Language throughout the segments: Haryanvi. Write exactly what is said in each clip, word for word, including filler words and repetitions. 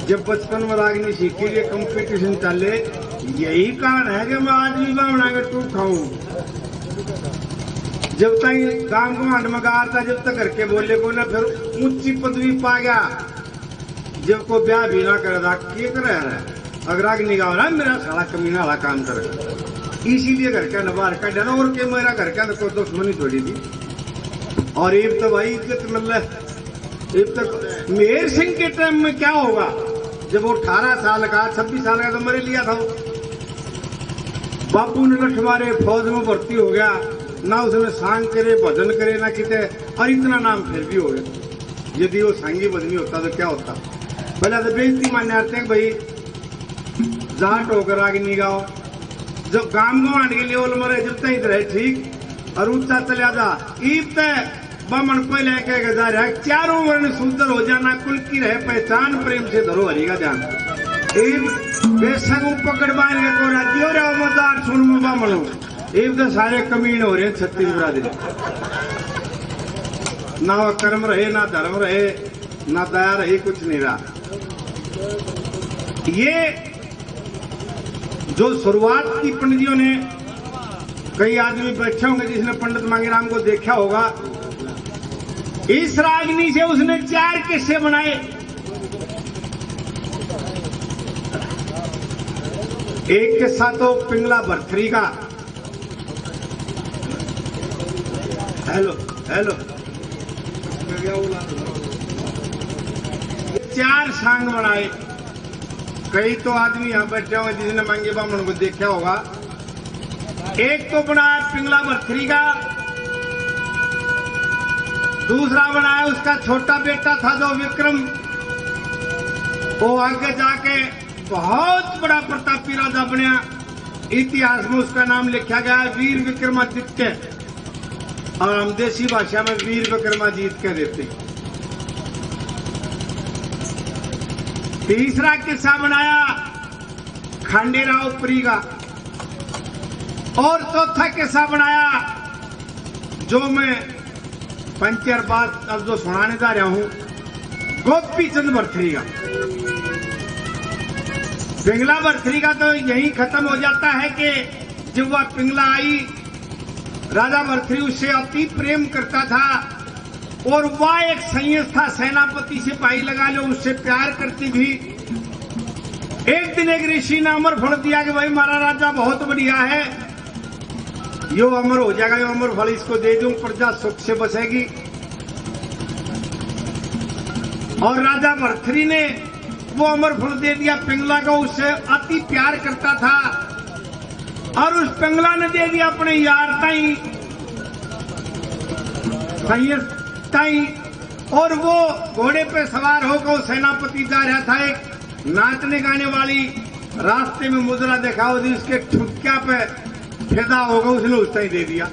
जब बचपन में रागनी सीखी, ये कंपटीशन चले, यही कारण है कि मैं आज भी बामणा के टूक खाऊं। जब ताई गांव घमांड में गारता, जब तक घर के बोले को ना, फिर ऊंची पदवी पा गया। जब को ब्याह भी ना करे, राग के करे है? अगर रागनी गाओ ना, मेरा साला कमीना वाला काम करे। इसीलिए घर का न बाहर का डर, और के मेरा घर का न कोई दुश्मनी थोड़ी थी। और इब तो भाई इज्जत मिल रहा है। इब तक मेहर सिंह के टाइम में क्या होगा, जब वो अठारह साल का, छब्बीस साल का तो मरे लिया था वो। बापू ने लठ मारे, फौज में भर्ती हो गया, ना उसने सांग करे, भजन करे, ना किते, और इतना नाम फिर भी हो गया। यदि वो सांगी भजनी होता तो क्या होता? पहले तो बेइज्जती मान्या करते हैं भाई, जाट होकर रागनी गाओ। जब गांव घमांड के लेवल में रहे, जब तक रहे ठीक, और ऊंचा चला जा। इब तक बामण पहले कह के जा रहा है, चारों वर्ण शूद्र हो जाना, कुल की रहे पहचान, प्रेम से धरो हरि का ध्यान। इब बेशक वो पकड़ बांध के को राज्य हो रहा, मजार सुन में बामणो। इब तो सारे कमीन हो रहे हैं छत्तीसगढ़ दे। ना वो कर्म रहे, ना धर्म रहे, ना दया रही, कुछ नहीं रहा। ये जो शुरुआत की पंडित जी ने, कई आदमी बैठे होंगे जिसने पंडित मांगेराम को देखा होगा, इस रागनी से उसने चार किस्से बनाए। एक किस्सा तो पिंगला भरथरी का। Hello, hello. चार सांग बनाए। कई तो आदमी यहाँ बैठे हुए जिसने मांगे बामण को देखा होगा। एक तो बनाया पिंगला भरथरी का, दूसरा बनाया उसका छोटा बेटा था जो विक्रम, वो आगे जाके बहुत बड़ा प्रतापी राजा बनया। इतिहास में उसका नाम लिखा गया है वीर विक्रमादित्य, और हम देसी भाषा में वीर विक्रमाजीत कह देते हैं। तीसरा किस्सा बनाया खांडेराव परी का, और चौथा किस्सा बनाया जो मैं पंचर बात अब जो सुनाने जा रहा हूं, गोपी चंद भरथरी का। पिंगला भरथरी का तो यही खत्म हो जाता है कि जब वह पिंगला आई, राजा भरथरी उससे अति प्रेम करता था और वह एक संयस था, सेनापति सिपाही लगा लो, उससे प्यार करती थी। एक दिन एक ऋषि ने अमर फल दिया कि भाई, हमारा राजा बहुत बढ़िया है, यो अमर हो जाएगा, यो अमर फल इसको दे दूं, प्रजा सुख से बसेगी। और राजा भरथरी ने वो अमर फल दे दिया पिंगला को, उससे अति प्यार करता था, और उस पिंगला ने दे दिया अपने यार ताई, संयस ताई, और वो घोड़े पे सवार होकर सेनापति जा रहा था। एक नाचने गाने वाली रास्ते में मुजरा दिखाओ जी, उसके ठुमक्या पे फिदा होगा, उसने उस ताई दे दिया।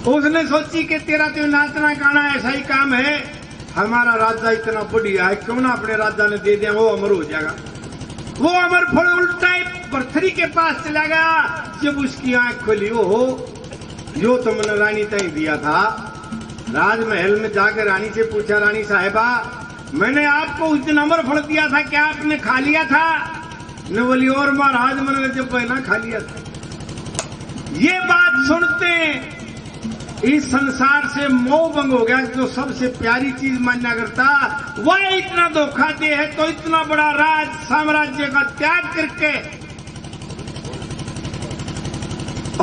उसने सोची कि तेरा तो नाचना गाना ऐसा ही काम है, हमारा राजा इतना बढ़िया है, क्यों ना अपने राजा ने दे दिया, वो अमर हो जाएगा। वो अमर फल उल्टा ही भरथरी के पास चला गया। जब उसकी आंख खुली, "ओहो, यो तो मैंने रानी ताई दिया था।" राजमहल में जाकर रानी से पूछा, "रानी साहिबा, मैंने आपको उस दिन अमर फल दिया था, क्या आपने खा लिया था?" ने बोली, "और महाराज, मैंने जब पहला खा लिया था।" ये बात सुनते इस संसार से मोह भंग हो गया। जो सबसे प्यारी चीज मान्या करता, वह इतना धोखा दे है, तो इतना बड़ा राज साम्राज्य का त्याग करके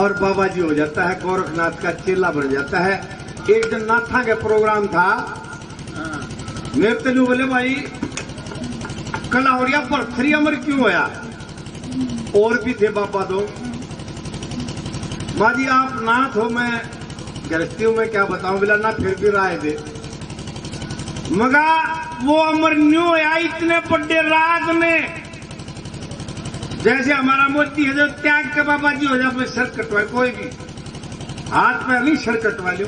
और बाबा जी हो जाता है, गोरखनाथ का चेला बन जाता है। एक दिन नाथा के प्रोग्राम था, मेरे ते न्यू बोले, "भाई, कलावड़िया भरथरी अमर क्यों होया?" और भी थे बाबा दो। "माँ जी, आप नाथ हो, मैं गृहस्थी हूँ, मैं क्या बताऊं?" बोला, "ना, फिर भी राय दे।" मगा वो अमर न्यू होया, इतने बड़े राज ने, जैसे हमारा मोदी है जो त्याग के बाबा जी हो जाए, अपने सर कटवाए, कोई भी हाथ पैर नहीं, सर कटवा लियो।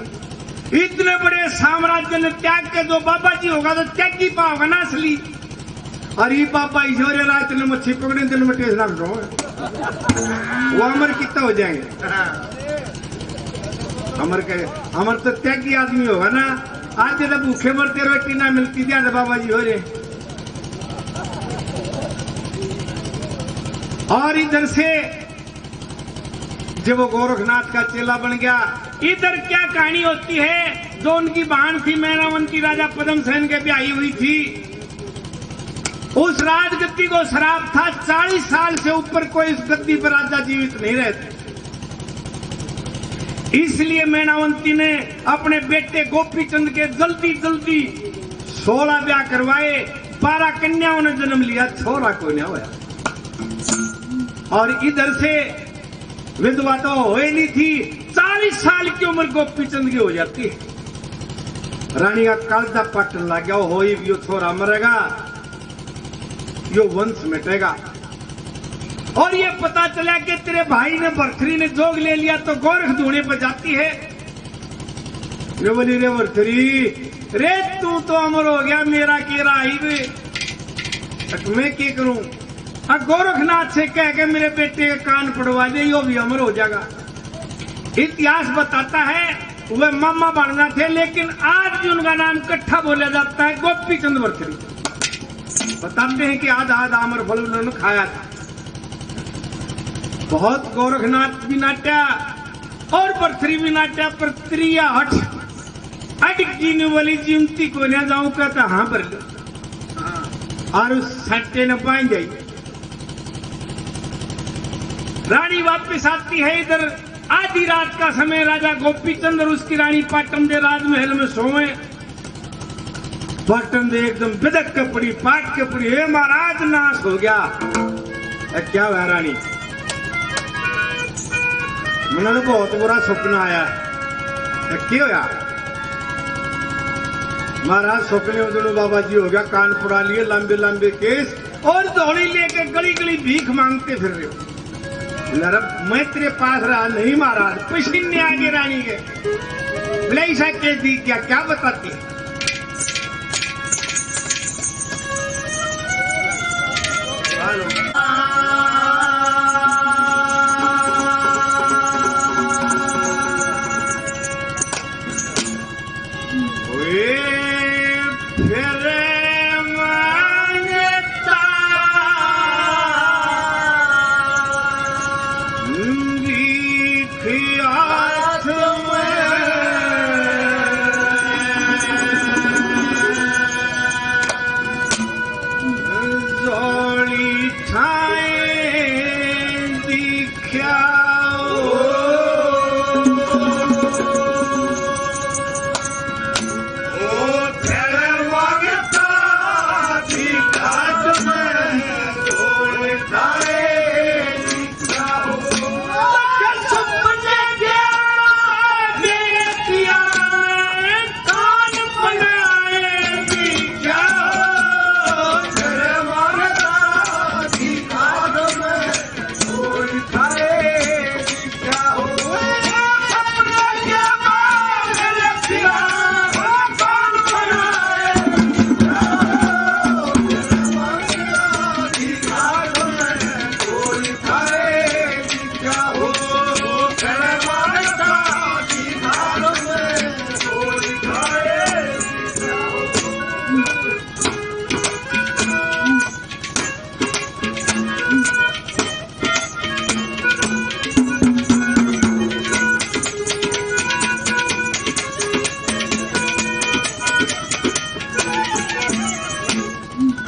इतने बड़े साम्राज्य ने त्याग के जो बाबा जी होगा तो त्यागी पाओगा ना असली। और ये बाबा ईश्वरी रात ने मच्छी पकड़े, दिन में टेस्ट ना करो। वो अमर कितना हो जाएंगे? अमर के, अमर तो त्यागी आदमी होगा ना। आज तो भूखे मरते, रोटी ना मिलती, ज्यादा बाबा जी हो रहे। और इधर से जब वो गोरखनाथ का चेला बन गया, इधर क्या कहानी होती है, जो उनकी बहन थी मैनावंती, राजा पद्मसेन के ब्याही हुई थी, उस राजगद्दी को श्राप था, चालीस साल से ऊपर कोई उस गद्दी पर राजा जीवित नहीं रहता। इसलिए मैनावंती ने अपने बेटे गोपीचंद के जल्दी जल्दी सोलह ब्याह करवाए, बारह कन्याओं ने जन्म लिया, छोरा कोई ना होया। और इधर से विधवा तो होए नहीं थी, चालीस साल की उम्र गोपीचंद की हो जाती है। रानी का कालजा पाटन लग गया, "होई भी यो छोरा मरेगा, यो वंश मिटेगा।" और ये पता चला कि तेरे भाई ने, भरथरी ने जोग ले लिया, तो गोरख धूणे पर जाती है। "रे बोली, रे भरथरी, रे तू तो अमर हो गया, मेरा के रहा ही वे, अब मैं के करूं?" अब गोरखनाथ से कह के मेरे बेटे के कान पड़वा दे, यो भी अमर हो जाएगा। इतिहास बताता है, वे मामा भाणजा थे, लेकिन आज भी उनका नाम इकट्ठा बोला जाता है, गोपीचंद भरथरी। बताते हैं कि आधा आधा अमर फल उन्होंने खाया था। बहुत गोरखनाथ भी नाट्या और भरथरी भी नाट्या, पर त्रिया हठ अटकी ने बोली, "जीवती को ना जाऊं का तो हाँ भर लो।" और उस सट्टे ने पाई जाई। रानी वापस आती है इधर, आधी रात का समय, राजा गोपीचंद और उसकी रानी पाटन दे राजमहल में सोए। पाटन दे एकदम बिदक के पड़ी, पाट के पड़ी, "हे महाराज, नाश हो गया।" "ए, क्या हुआ रानी?" "मैंने तो बहुत बुरा सपना आया।" "ए, क्या होया?" "महाराज, सपने उजड़ो बाबा जी हो गया, कान पड़ा लिए, लंबे लंबे केस और झोली लेके गली गली भीख मांगते फिर रहे हो।" "बोला, अरे मैं तेरे पास रहा नहीं महाराज, पसीने आ गए रानी के।" "बोला, ऐसा कह दी क्या, क्या बताती है?" वे फिर मांगता भीख हाथ में, जोड़ी ठाए दिखा।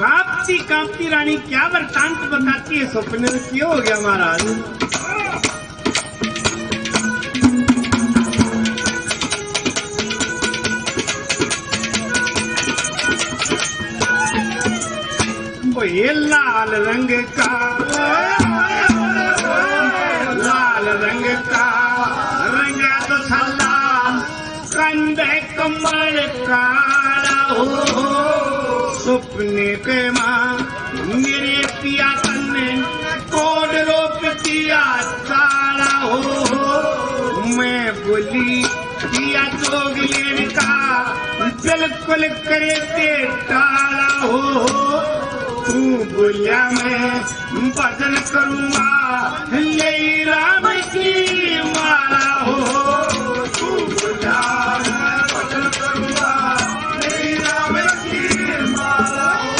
कांपती कांपती रानी क्या वृत्तांत बताती है, सपने में क्या हो गया महाराज? ओ ये लाल रंग का, लाल रंग का रंगा तो साला कंधे कमल काला हो। सपने के माँ मेरे पिया तन्ने कोड रोप दिया काला हो। मैं बोली पिया जोगलेन का बिल्कुल करे ते टाला हो। तू बोलिया मैं भजन करूँगा, यही राम की माला हो। तू बोलिया मैं भजन करूँगा, यही राम की माला हो।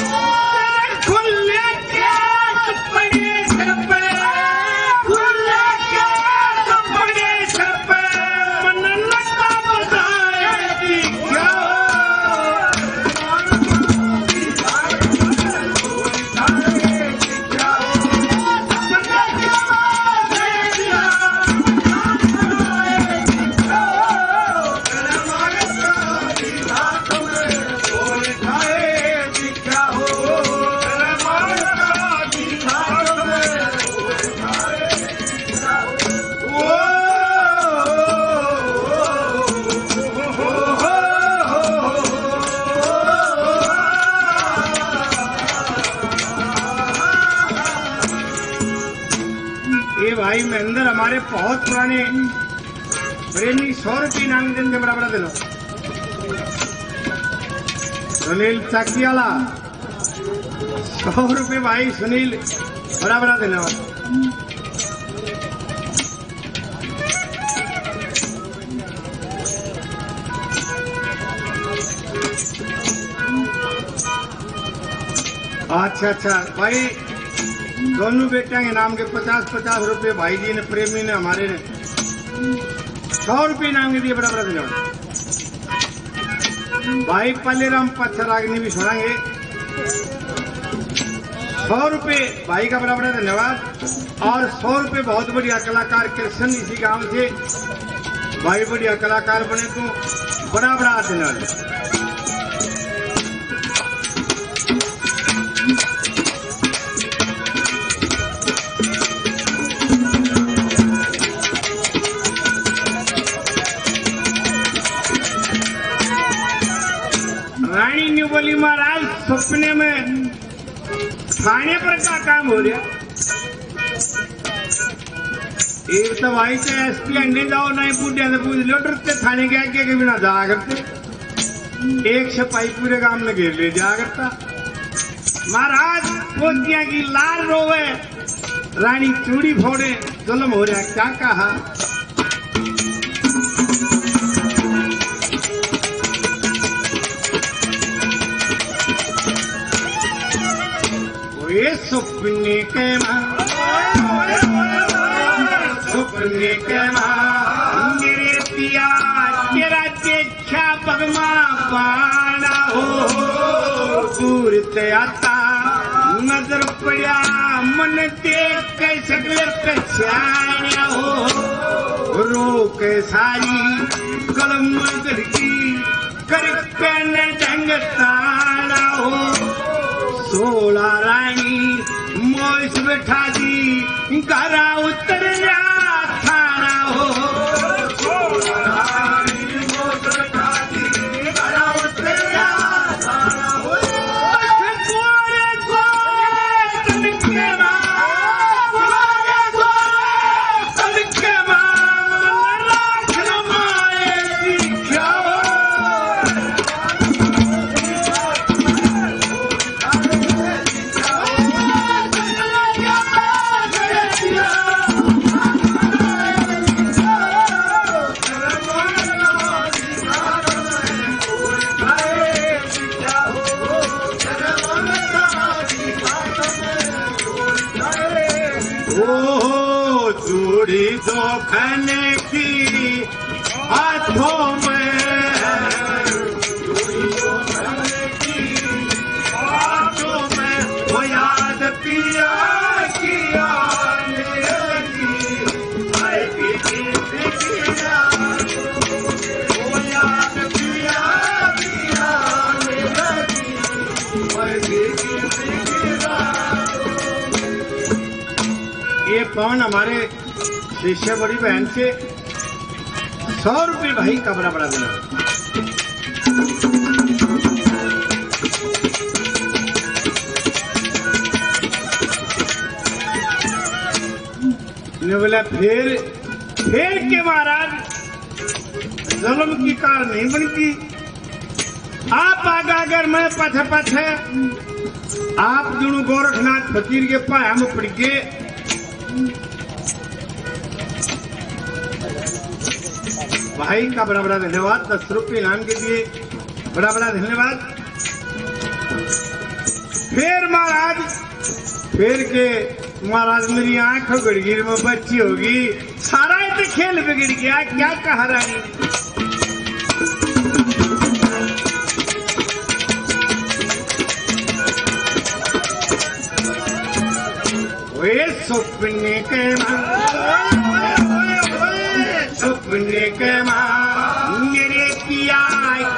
खुले केस पड़े सर पे, भाई महेंद्र हमारे बहुत पुराने प्रेमी, सौ रुपये इनाम देंगे, बड़ा बड़ा दिलो। सुनील चाकी वाला, सौ रुपये भाई सुनील, बड़ा बड़ा धन्यवाद। अच्छा, अच्छा भाई, दोनों बेटियां के नाम के पचास पचास रुपये भाई जी ने, प्रेमी ने हमारे ने, सौ रुपये इनाम के दिए, बड़ा बड़ा धन्यवाद। भाई पालेराम पत्थर रागनी भी सुनाएंगे। सौ रुपये भाई का बड़ा बड़ा धन्यवाद। और सौ रुपये बहुत बढ़िया कलाकार कृष्ण इसी गांव से, भाई बढ़िया कलाकार बने तू, बड़ा बड़ा धन्यवाद। रानी ने बोली, महाराज, सपने में थाने पर का काम हो रहा? एक तो भाई से एसपी अंडे जाओ, ना ही बूढ़े से पूछ लो, डरते थाने के आगे के बिना जाया करते। एक सिपाही पूरे गांव में घेर ले जाया करता। महाराज, पोतिया की लाल रोवे, रानी चूड़ी फोड़े, जुल्म हो रहा, क्या कहा? ओए सुपने के माँ, सुपने के माँ, मेरे पिया तेरा देखा पगमा पाना हो, दूर ते आता नजर पड़ा, मन देख के सकल पहचाना हो, रोक सारी कलम गढ़ की करके न ढंग ताना हो। सोला रानी मोस बैठा दी, घरा उतर जा थाना हो। सोला रानी मोस बैठा दी, घरा उतर जा थाना हो। गोरे गोरे तनके माँ, गोरे गोरे ओ चूड़ी दो खन की हाथों में, चूड़ी दो खन की हाथों में, वो याद पिया की आने लगी। हाय पीछे से पिया, वो याद पिया की आने लगी। हाय पीछे से पिया। ये पवन हमारे शिष्य बड़ी बहन से सौ रुपये भाई का बड़ा बड़ा देना। ने बोला, फिर, फिर के महाराज जुल्म की कार नहीं बनती। आप आगा अगर मैं पछे पछे, आप दोनों गोरखनाथ फकीर के पाया में पड़ गए। भाई का बड़ा बड़ा धन्यवाद, दस रुपये इनाम के लिए बड़ा बड़ा धन्यवाद। फिर महाराज, फिर के महाराज, मेरी आंख घड़गी में बच्ची होगी, सारा ये तो खेल बिगड़ गया, क्या कहा रानी ने? ओए सुपने के माँ, सुपने के माँ, मेरे पिया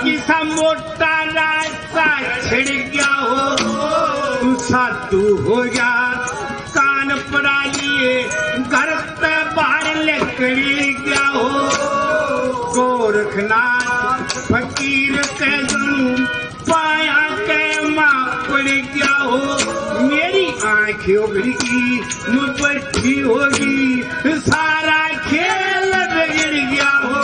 किसा मोटा रास्ता छिड़ गया हो, तू साधु हो गया, कान पड़ा लिए घर ते बाहर निकल गया हो। गोरखनाथ फकीर के गुण पाया के माँ पड़ गया हो। मेरी आंख होगी, मुपट्ठी होगी, सारा खेल बिगड़ गया हो।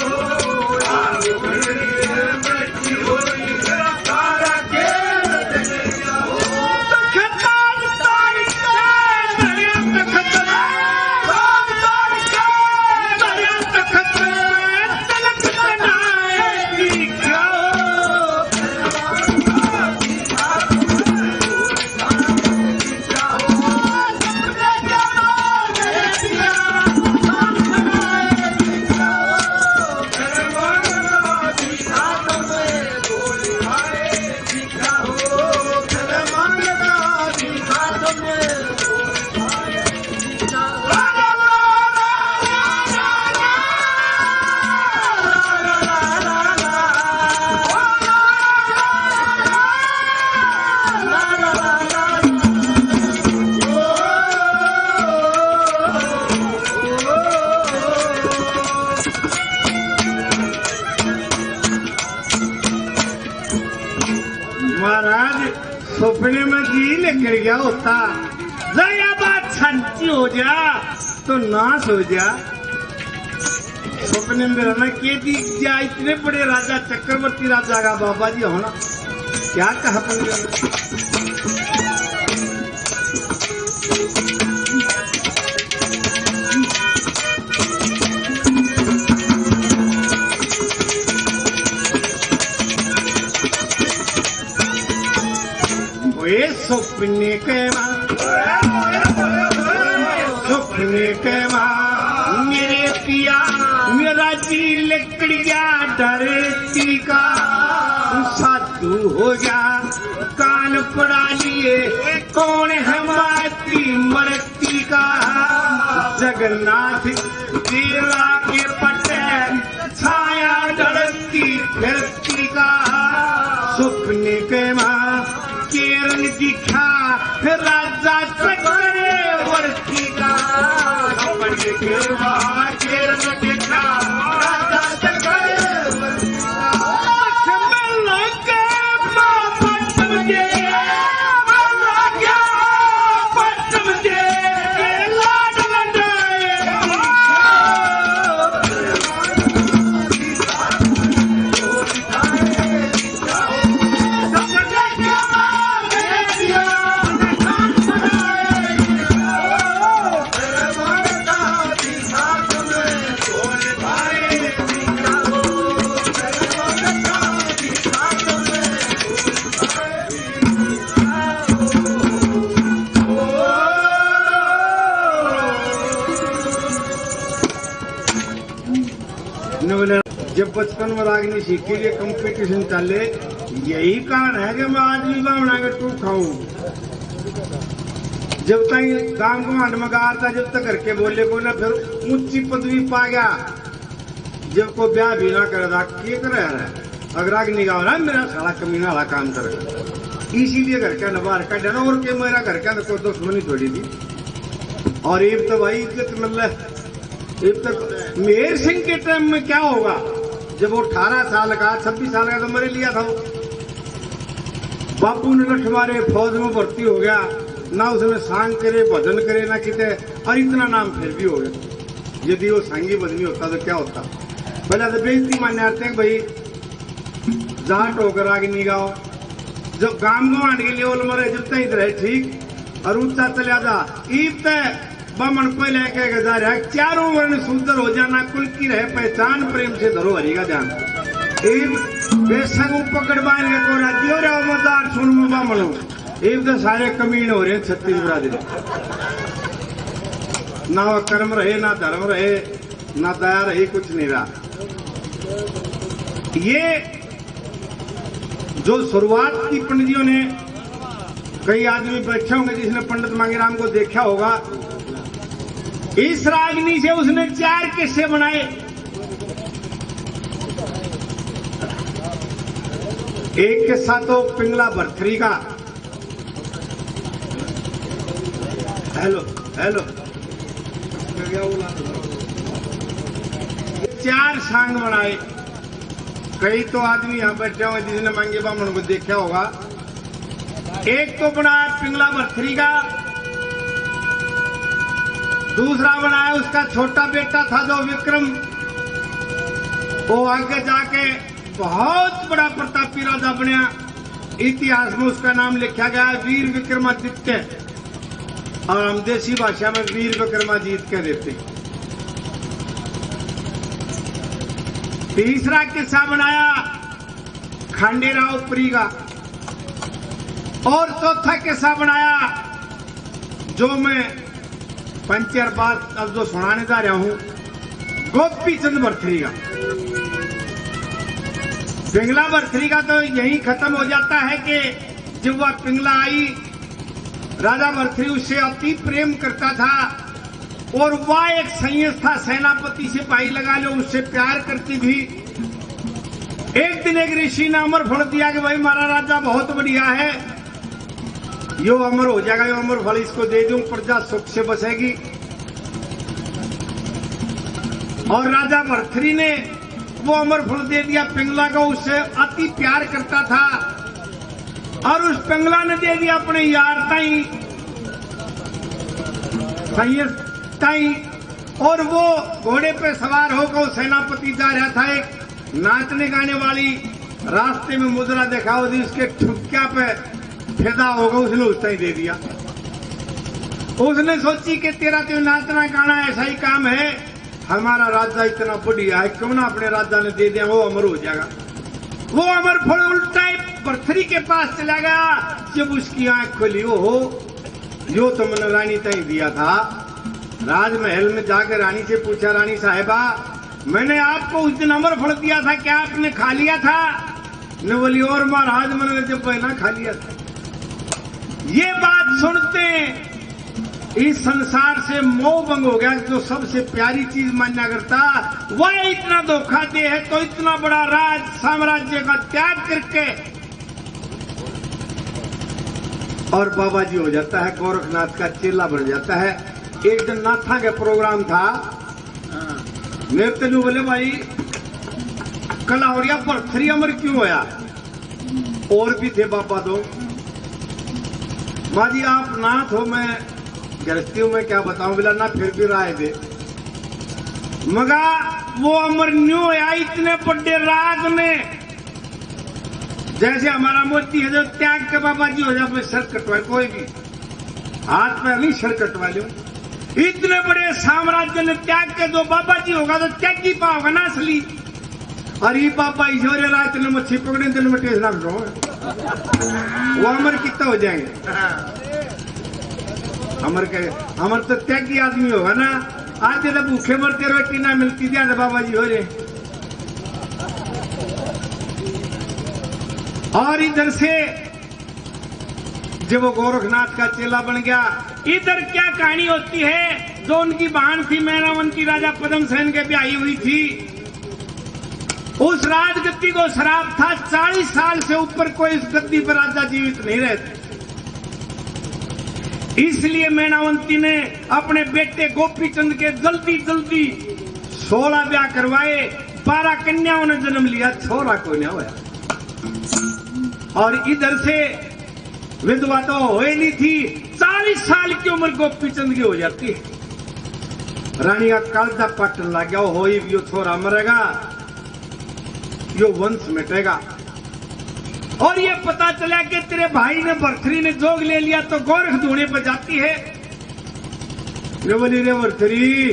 महाराज, सपने में जी निकल गया होता, जरा बात सच्ची हो जा तो नाश हो जा। सपने में मेरा ना के दिख गया, इतने बड़े राजा, चक्रवर्ती राजा का बाबा जी होना, क्या कहा पंडित? ओए सपने के माँ, सपने के माँ, मेरे पिया, मेरा जी लिकड़ गया धरती का। साधु हो जा, कान पड़ा लिए, कौन है माती मरती का। जगन्नाथ तेरा के पटे, छाया धरती फिरती का। सपने के माँ केरन दिखा, राजा चक्रवर्ती का। सपने के माँ केरन दिखा, राजा चक्रवर्ती का। जब बचपन में रागनी सीखी, ये कंपटीशन चाले, यही कारण है कि मैं आज भी बावना के टूक खाऊं। जब तक गांव घमांड में गार था, जब तक घर के बोले को ना, फिर ऊंची पदवी पा गया। जब को ब्याह भी ना करे, राग के करे है? अगर राग नहीं गाओ ना, मेरा साला कमीना वाला काम करे। इसीलिए घर का न बाहर का डरो, और के मेरा घर का न कोई दुश्मनी थोड़ी थी। और इब तो भाई इज्जत मिल रहा है। इब तक मेहर सिंह के टाइम में क्या होगा, जब वो अठारह साल का, छब्बीस साल का तो मरे लिया था वो। बापू ने लठ मारे, फौज में भर्ती हो गया, ना उसने सांग करे, भजन करे, ना किते, और इतना नाम फिर भी हो गया। यदि वो सांगी बदनी होता तो क्या होता? पहले तो बेइज्जती मान्य आते हैं भाई, जाट होकर राग नहीं गाओ। जब गाम गवांड के लिए ओल मरे, जब तक इधर है ठीक, और ऊंचा चला जा। ईब तय बामण पहले कह के जा रहा है, चारों वर्ण शूद्र हो जाना, कुल की रहे पहचान, प्रेम से धरो हरि का ध्यान। ईब बेशक वो पकड़ बांध के को राज्य हो रहा, मजार सुन में बामणो। ईब तो सारे कमीण हो रहे हैं छत्तीसगढ़ दे। ना वो कर्म रहे, ना धर्म रहे, ना दया रही, कुछ नहीं रहा। ये जो शुरुआत की पंडित जी ने, कई आदमी बैठे होंगे जिसने पंडित मांगेराम को देखा होगा। इस रागनी से उसने चार किस्से बनाए। एक किस्सा तो पिंगला भरथरी का। Hello, hello. चार सांग बनाए। कई तो आदमी यहाँ बैठे हुए जिसने मांगे बामण को देखा होगा। एक तो बनाया पिंगला भरथरी का, दूसरा बनाया, उसका छोटा बेटा था जो विक्रम, वो आगे जाके बहुत बड़ा प्रतापी राजा बनया। इतिहास में उसका नाम लिखा गया है वीर विक्रमादित्य, और हम देसी भाषा में वीर विक्रमाजीत कह देते हैं। तीसरा किस्सा बनाया खंडेराव परी का, और चौथा किस्सा बनाया जो मैं पंचर बात अब जो सुनाने जा रहा हूं, गोपी चंद भरथरी का। पिंगला भरथरी का तो यही खत्म हो जाता है कि जब वह पिंगला आई, राजा भरथरी उससे अति प्रेम करता था और वह एक संयस था, सेनापति सिपाही लगा लो, उससे प्यार करती थी। एक दिन एक ऋषि ने अमर फल दिया कि भाई, हमारा राजा बहुत बढ़िया है, यो अमर हो जाएगा, यो अमर फल इसको दे दूं, प्रजा सुख से बसेगी। और राजा भरथरी ने वो अमर फल दे दिया पिंगला को, उससे अति प्यार करता था। और उस पिंगला ने दे दिया अपने यार ताई, संयस ताई। और वो घोड़े पे सवार होकर सेनापति जा रहा था, एक नाचने गाने वाली रास्ते में मुजरा दिखाओ थी, उसके ठुक्या पे फिदा होगा, उसने उस ताई दे दिया। उसने सोची कि तेरा तो नाचना गाना ऐसा ही काम है, हमारा राजा इतना बढ़िया है, क्यों ना अपने राजा ने दे दें, वो अमर हो जाएगा। वो अमर फल उल्टा ही भरथरी के पास चला गया। जब उसकी आंख खुली, "ओहो, यो तो मैंने रानी ताई दिया था।" राजमहल में जाकर रानी से पूछा, "रानी साहिबा, मैंने आपको उस दिन अमर फल दिया था, क्या आपने खा लिया था?" ने बोली, "और महाराज, मैंने जब पहला खा लिया था।" ये बात सुनते इस संसार से मोह भंग हो गया। जो सबसे प्यारी चीज मान्या करता, वह इतना धोखा दे है, तो इतना बड़ा राज साम्राज्य का त्याग करके और बाबा जी हो जाता है, गोरखनाथ का चेला बन जाता है। एक दिन नाथा के प्रोग्राम था, हाँ। मेरे तनु बोले, "भाई, कला हो रहा, भरथरी अमर क्यों होया?" और भी थे बाबा दो। "माँ जी, आप नाथ हो, मैं गृहस्थी हूँ, मैं क्या बताऊं?" बोला, "ना, फिर भी राय दे।" मगा वो अमर न्यू होया, इतने बड़े राज में, जैसे हमारा मोदी है जो त्याग के बाबा जी हो जाए, अपने सर कटवाए, कोई भी हाथ पैर नहीं, सर कटवा लो। इतने बड़े साम्राज्य ने त्याग के जो बाबा जी होगा तो त्यागी पा होगा ना असली। और ये बाबा ईश्वरी रात ने मच्छी पकड़े, दिन में टेस्ट ना लो, वो अमर कितना हो जाएंगे। अमर के, अमर तो त्यागी आदमी होगा ना। आज तो भूखे मरते, रोटी ना मिलती, ज्यादा बाबा जी हो रहे। और इधर से जब वो गोरखनाथ का चेला बन गया, इधर क्या कहानी होती है? जो उनकी बहन थी मैनावंती, राजा पद्मसेन के ब्याही हुई थी, उस राजगद्दी को श्राप था, चालीस साल से ऊपर कोई इस गद्दी पर राजा जीवित नहीं रहते। इसलिए मैनावंती ने अपने बेटे गोपीचंद के जल्दी जल्दी सोलह ब्याह करवाए, बारह कन्याओं ने जन्म लिया, छोरा कोई ना होया। और इधर से विधवा तो हो ही नहीं थी, चालीस साल की उम्र गोपीचंद की हो जाती है। रानी का कालजा पाटन लग गया, हो, यो छोरा मरेगा, यो वंश मिटेगा। और ये पता चला कि तेरे भाई ने भरथरी ने जोग ले लिया, तो गोरख धूने पर जाती है। रे बोली, "रे भरथरी,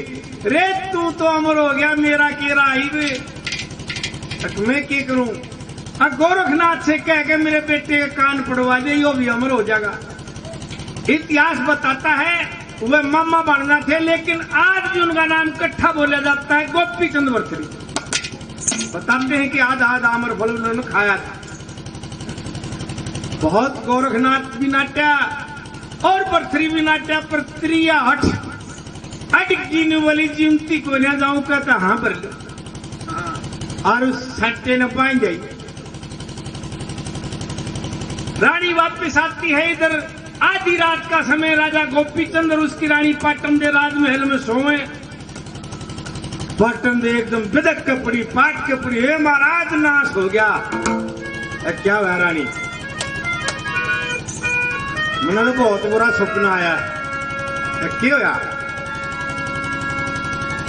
रे तू तो अमर हो गया, मेरा के रहा ही रे, अब मैं के करूं?" अब गोरखनाथ से कह के मेरे बेटे के कान पड़वा दे, यो भी अमर हो जाएगा। इतिहास बताता है, वे मामा बनना थे, लेकिन आज भी उनका नाम इकट्ठा बोला जाता है, गोपीचंद भरथरी। बताते हैं कि आधा आधा अमर फल उन्होंने खाया था। बहुत गोरखनाथ भी नाट्या और भरथरी भी नाट्या, पर त्रिया हठ अटकी ने बोली, "जीवती को ना जाऊं का तो हाँ भर लो।" और उस सट्टे ने पाई जाई। रानी वापस आती है इधर, आधी रात का समय, राजा गोपीचंद और उसकी रानी पाटन दे राजमहल में सोवे। पाटन दे एकदम बिदक के पड़ी, पाट के पड़ी, "हे महाराज, नाश हो गया।" "ए, क्या होया रानी?" "मैंने तो बहुत बुरा सपना आया।" "ए, क्या होया?"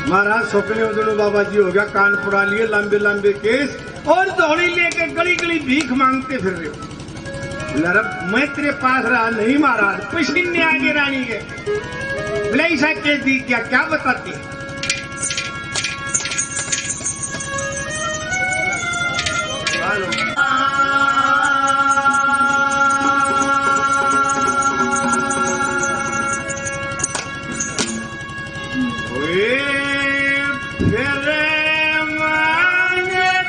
महाराज, सुपने उदड़ो बाबा जी हो गया, कान पुड़ा लिए, लंबे लंबे केस और झोली लेके गली गली भीख मांगते फिर रहे हो। बोला, "अरे, मैं तेरे पास रहा नहीं महाराज, पसीने आगे रानी के।" बोला, "ऐसा के दी क्या, क्या बताती?" वे फिर मांगता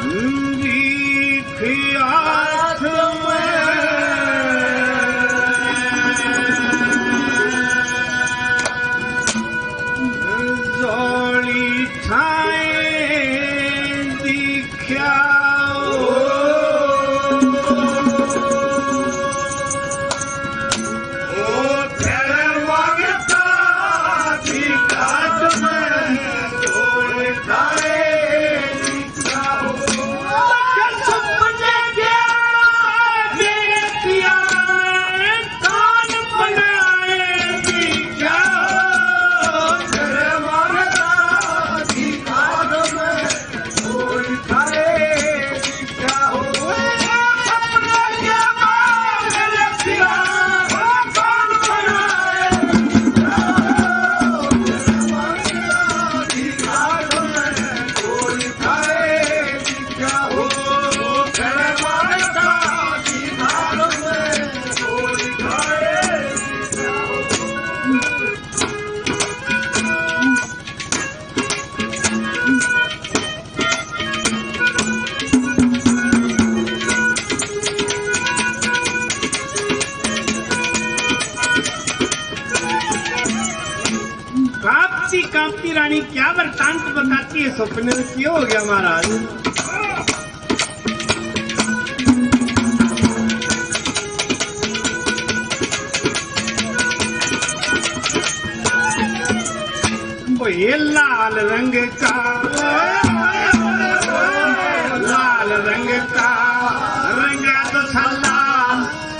भीख हाथ में, झोली ठाए दिख्या। कांपती कांपती रानी क्या वृत्तांत बताती है, सपने में क्या हो गया महाराज? ओ ये लाल रंग का, लाल रंग का रंगा तो साला,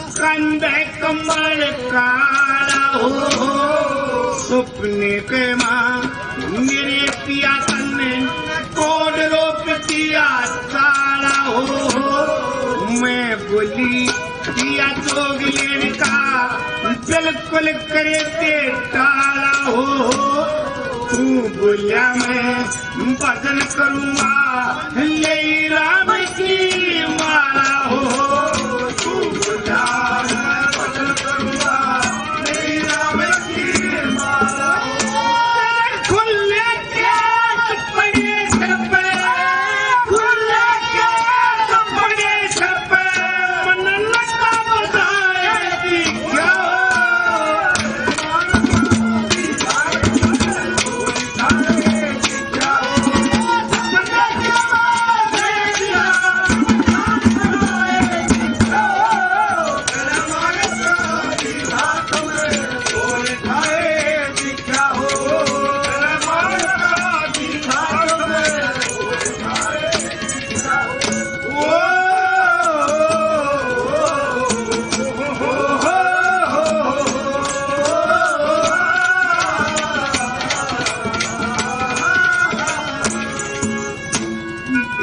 कंधे कमल काला हो। सुपने के माँ मेरे पिया तन्ने कोड रूप दिया काला हो। मैं बोली दिया जोगलेन का बिल्कुल करे ते टाला हो। तू बोलिया मैं भजन करूँगा, ले राम की माला हो। तू बोलिया मैं भजन करूँगा, ले राम की माला हो। खुले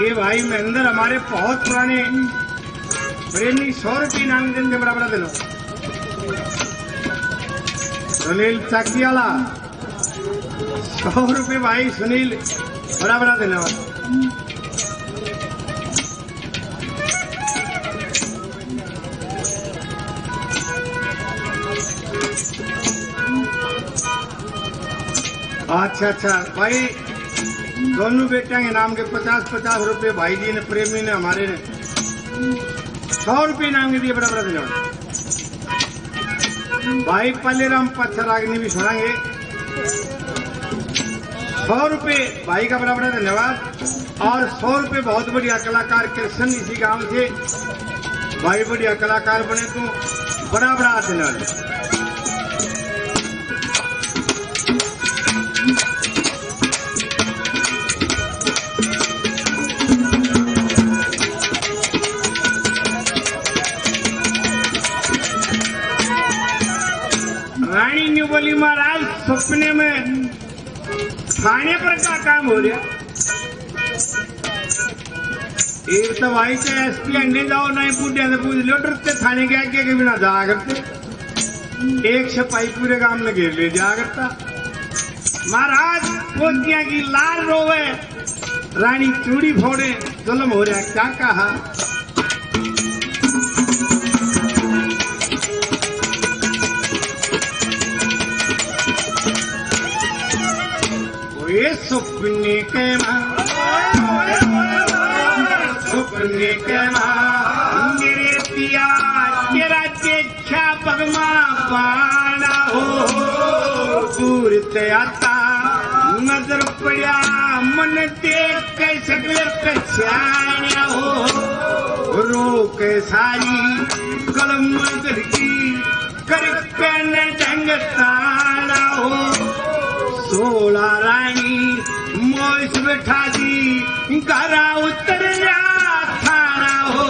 ये भाई महेंद्र हमारे बहुत पुराने प्रेमी, सौ रुपये इनाम देने के बराबर दे लो। सुनील चाकी वाला, सौ रुपये भाई सुनील, बड़ा बड़ा देना। अच्छा, अच्छा भाई, दोनों बेटियां के नाम के पचास पचास रुपये भाई जी ने, प्रेमी ने हमारे ने, सौ रुपये इनाम के दिए, बड़ा बड़ा धन्यवाद। भाई पल्ले राम पत्थर रागनी भी सुनाएंगे। सौ रुपये भाई का बड़ा बड़ा धन्यवाद। और सौ रुपये बहुत बढ़िया कलाकार कृष्ण इसी गांव से, भाई बढ़िया कलाकार बने तू, बड़ा बड़ा धन्यवाद। बोली, महाराज, सपने में थाने पर का काम हो रहा? एक तो भाई से एसपी अंडे जाओ, नहीं बूढ़े से पूछ लो, डरते थाने के आगे के बिना जाया करते। एक सिपाही पूरे गांव में घेर ले जाया करता। महाराज, पोतियां की लाल रोवे, रानी चूड़ी फोड़े, जुल्म हो रहा, क्या कहा? ओए सपने के माँ, सपने के माँ, मेरे पिया तेरा देखा पगमा पाना हो, दूर ते आता नजर पड़ा मन देख के सकल पहचाना हो, रोक सारी कलम गढ़ की करके न ढंग ताना हो, सोला रानी मोइस बैठा दी घरा उतर जा थाना हो।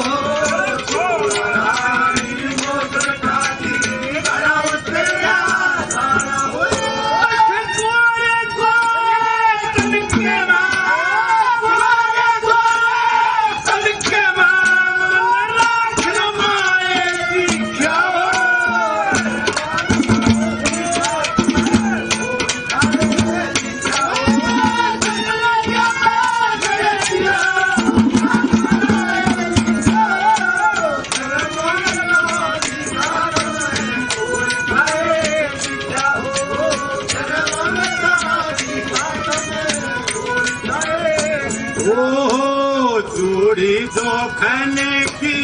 ओ चूड़ी जोखन की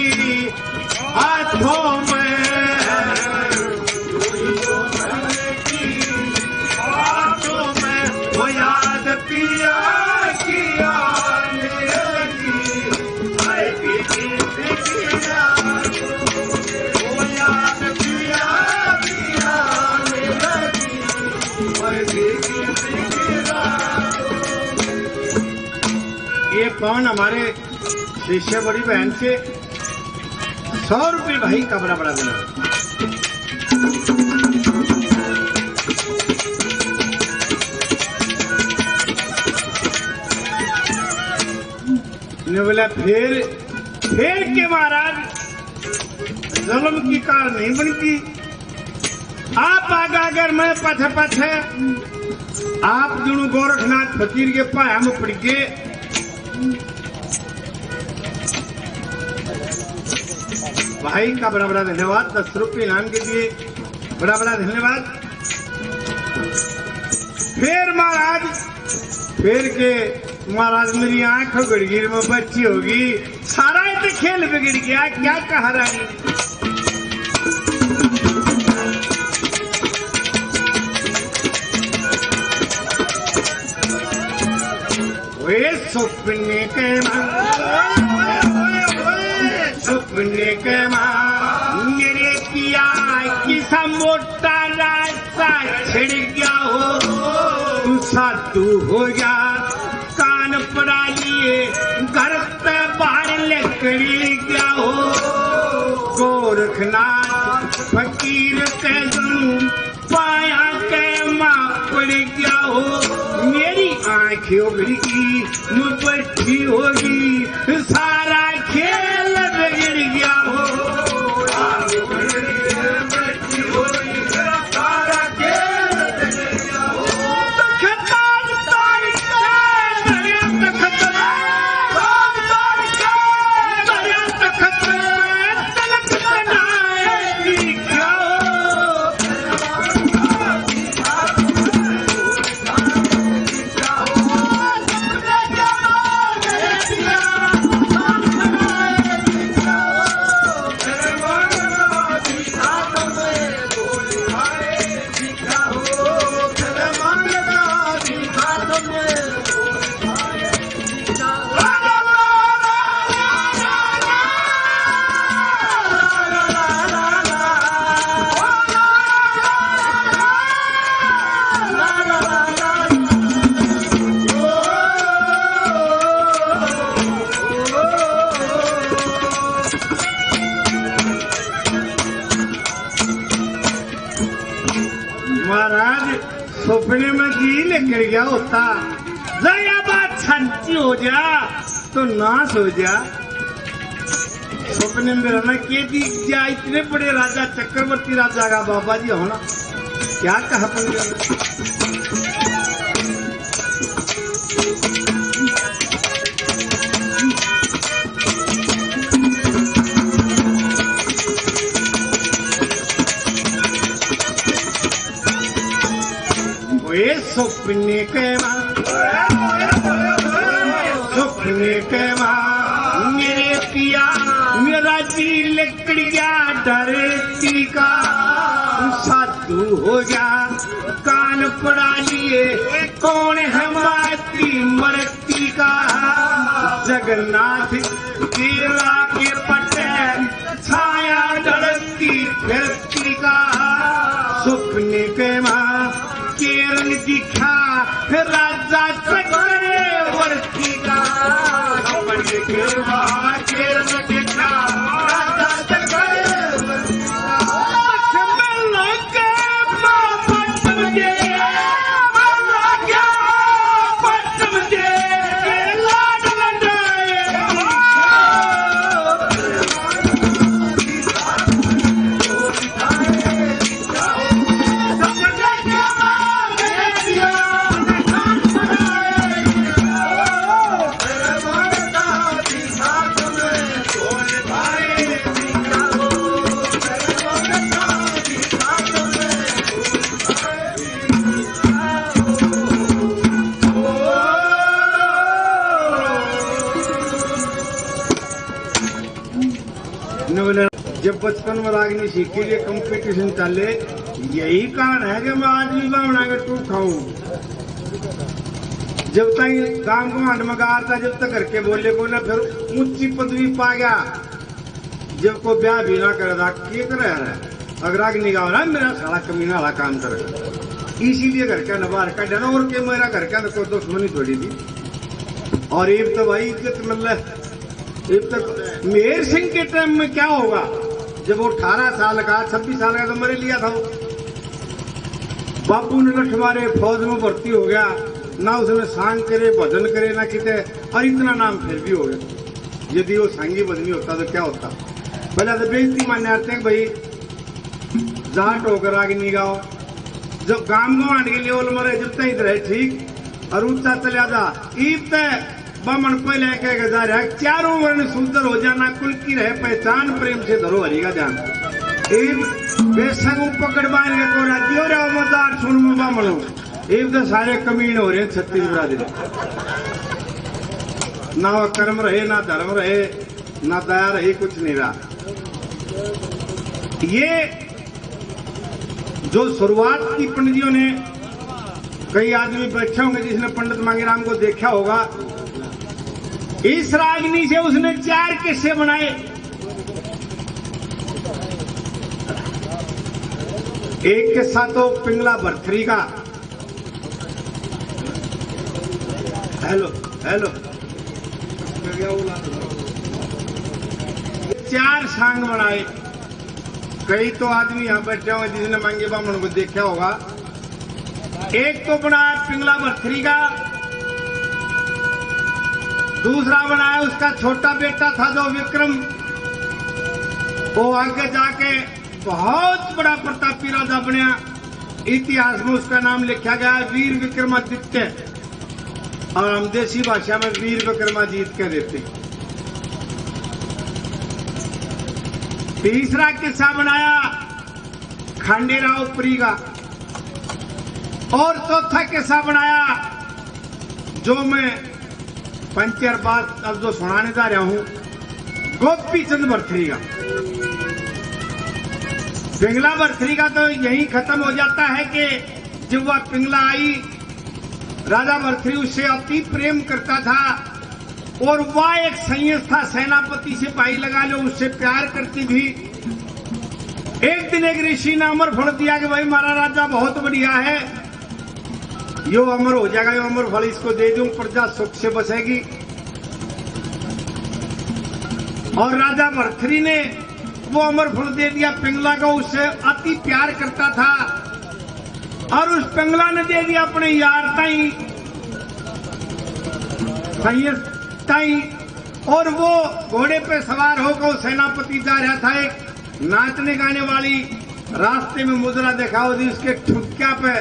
हाथों में, हाथों में वो याद पिया की आने लगी। हाय पीकी पीकी याद, वो याद पिया की आने लगी। हाय पीकी पीकी याद। ये कौन हमारे शिष्य बड़ी बहन से सौ रुपये भाई का बड़ा बड़ा देना। ने बोला, फिर, फिर के महाराज जुल्म की कार नहीं बनती। आप आगा अगर मैं पछे पछे, आप दोनों गोरखनाथ फकीर के पाया में पड़ गए। भाई का बड़ा बड़ा धन्यवाद, दस रुपये इनाम के लिए बड़ा बड़ा धन्यवाद। फिर महाराज, फिर के महाराज, मेरी आंख उघड़ गई, मैं बच्ची होगी, सारा ये तो खेल बिगड़ गया। क्या कहा रानी? ओए सपने के माँ, सपने के माँ, मेरे पिया किसा मोटा रास्ता छिड़ गया हो, तू साधु हो गया, कान पड़ा लिए घर ते बाहर निकल गया हो। गोरखनाथ फकीर के जन्म पाया के माँ पड़ गया हो, मेरी आँख उघड़ गई, मुँह बैठी होगी, सारा खेल बिगड़ गया हो। सपने में जी निकल गया होता, जरा बात सच्ची हो जा तो नाश हो जा। सपने में मेरा ना के दिख गया, इतने बड़े राजा चक्रवर्ती राजा का बाबा जी होना, क्या कहा अपन। ओए सपने के माँ, सपने के माँ, मेरे पिया, मेरा जी लिकड़ गया धरती का। साधु हो गया, कान पड़ा लिए, कौन है माती मरती का। जगन्नाथ केरला के पटे, छाया धरती फिरती का। सपने के माँ केरल दिखा, राजा चक्रवर्ती का। सपने के माँ केरल दिखा, राजा चक्रवर्ती का। लक्ष्मण के माँ पटम दे, माँ क्या पटम दे, लाड लडाए। जब बचपन में रागनी सीखी, ये कंपटीशन चले, यही कारण है कि मैं आज भी बामणा के टूट खाऊं। जब तक गांव गवांड में गार था, जब तक घर के बोले को ना, फिर ऊंची पदवी पा गया। जब को ब्याह भी ना करे था, के करे रहा? अगर रागनी गाओ ना, मेरा साला कमीना वाला काम करे। इसीलिए घर का न बाहर का डर, और के मेरा घर का न कोई दुश्मनी थोड़ी थी। और इब तो भाई इज्जत मिल रहा है। इब तक मेहर सिंह के टाइम में क्या होगा, जब वो अठारह साल का, छब्बीस साल का तो मरे लिया था वो। बापू ने लठ मारे, फौज में भर्ती हो गया, ना उसने सांग करे, भजन करे, ना किते, और इतना नाम फिर भी हो गया। यदि वो सांगी भजनी होता तो क्या होता? पहले तो बेइज्जती मान्य आते हैं भाई, जाट होकर रागनी गाओ, जब गाम गवांड के लिए ओल मरे, जब तक इधर है ठीक, और ऊंचा चले जा, ईब तक बामण पहले कह के जा रहा है, चारों वर्ण शूद्र हो जाना, कुल की रहे पहचान, प्रेम से धरो हरि का ध्यान। एक बेशक वो पकड़ बांध के को राज्य हो रहा, मजार सुन में बामणो। एक तो सारे कमीन हो रहे हैं छत्तीसगढ़ में। ना वो कर्म रहे, ना धर्म रहे, ना दया रही, कुछ नहीं रहा। ये जो शुरुआत की पंडित जी ने, कई आदमी बैठे होंगे जिसने पंडित मांगीराम को देखा होगा। इस रागनी से उसने चार किस्से बनाए। एक किस्सा तो पिंगला भरथरी का। Hello, hello. चार सांग बनाए। कई तो आदमी यहाँ बैठे हुए जिसने मांगे बामण को देखा होगा। एक तो बना पिंगला भरथरी का, दूसरा बनाया उसका छोटा बेटा था जो विक्रम, वो आगे जाके बहुत बड़ा प्रतापी राजा बनया। इतिहास में उसका नाम लिखा गया है वीर विक्रमादित्य, और हम देसी भाषा में वीर विक्रमाजीत कह देते हैं। तीसरा किस्सा बनाया खंडेराव पुरी का, और चौथा किस्सा बनाया जो मैं पंचर बात अब जो सुनाने जा रहा हूं, गोपी चंद भरथरी का। पिंगला भरथरी का तो यही खत्म हो जाता है कि जब वह पिंगला आई, राजा भरथरी उससे अति प्रेम करता था और वह एक संयस था, सेनापति सिपाही लगा लो, उससे प्यार करती थी। एक दिन एक ऋषि ने अमर फल दिया कि भाई, हमारा राजा बहुत बढ़िया है, यो अमर हो जाएगा, यो अमर फल इसको दे दूं, प्रजा सुख से बसेगी। और राजा भरथरी ने वो अमर फल दे दिया पिंगला को, उससे अति प्यार करता था। और उस पिंगला ने दे दिया अपने यार ताई, सैयद ताई। और वो घोड़े पे सवार होकर वो सेनापति जा रहा था, एक नाचने गाने वाली रास्ते में मुजरा दिखाओ जी, उसके ठुमक्या पे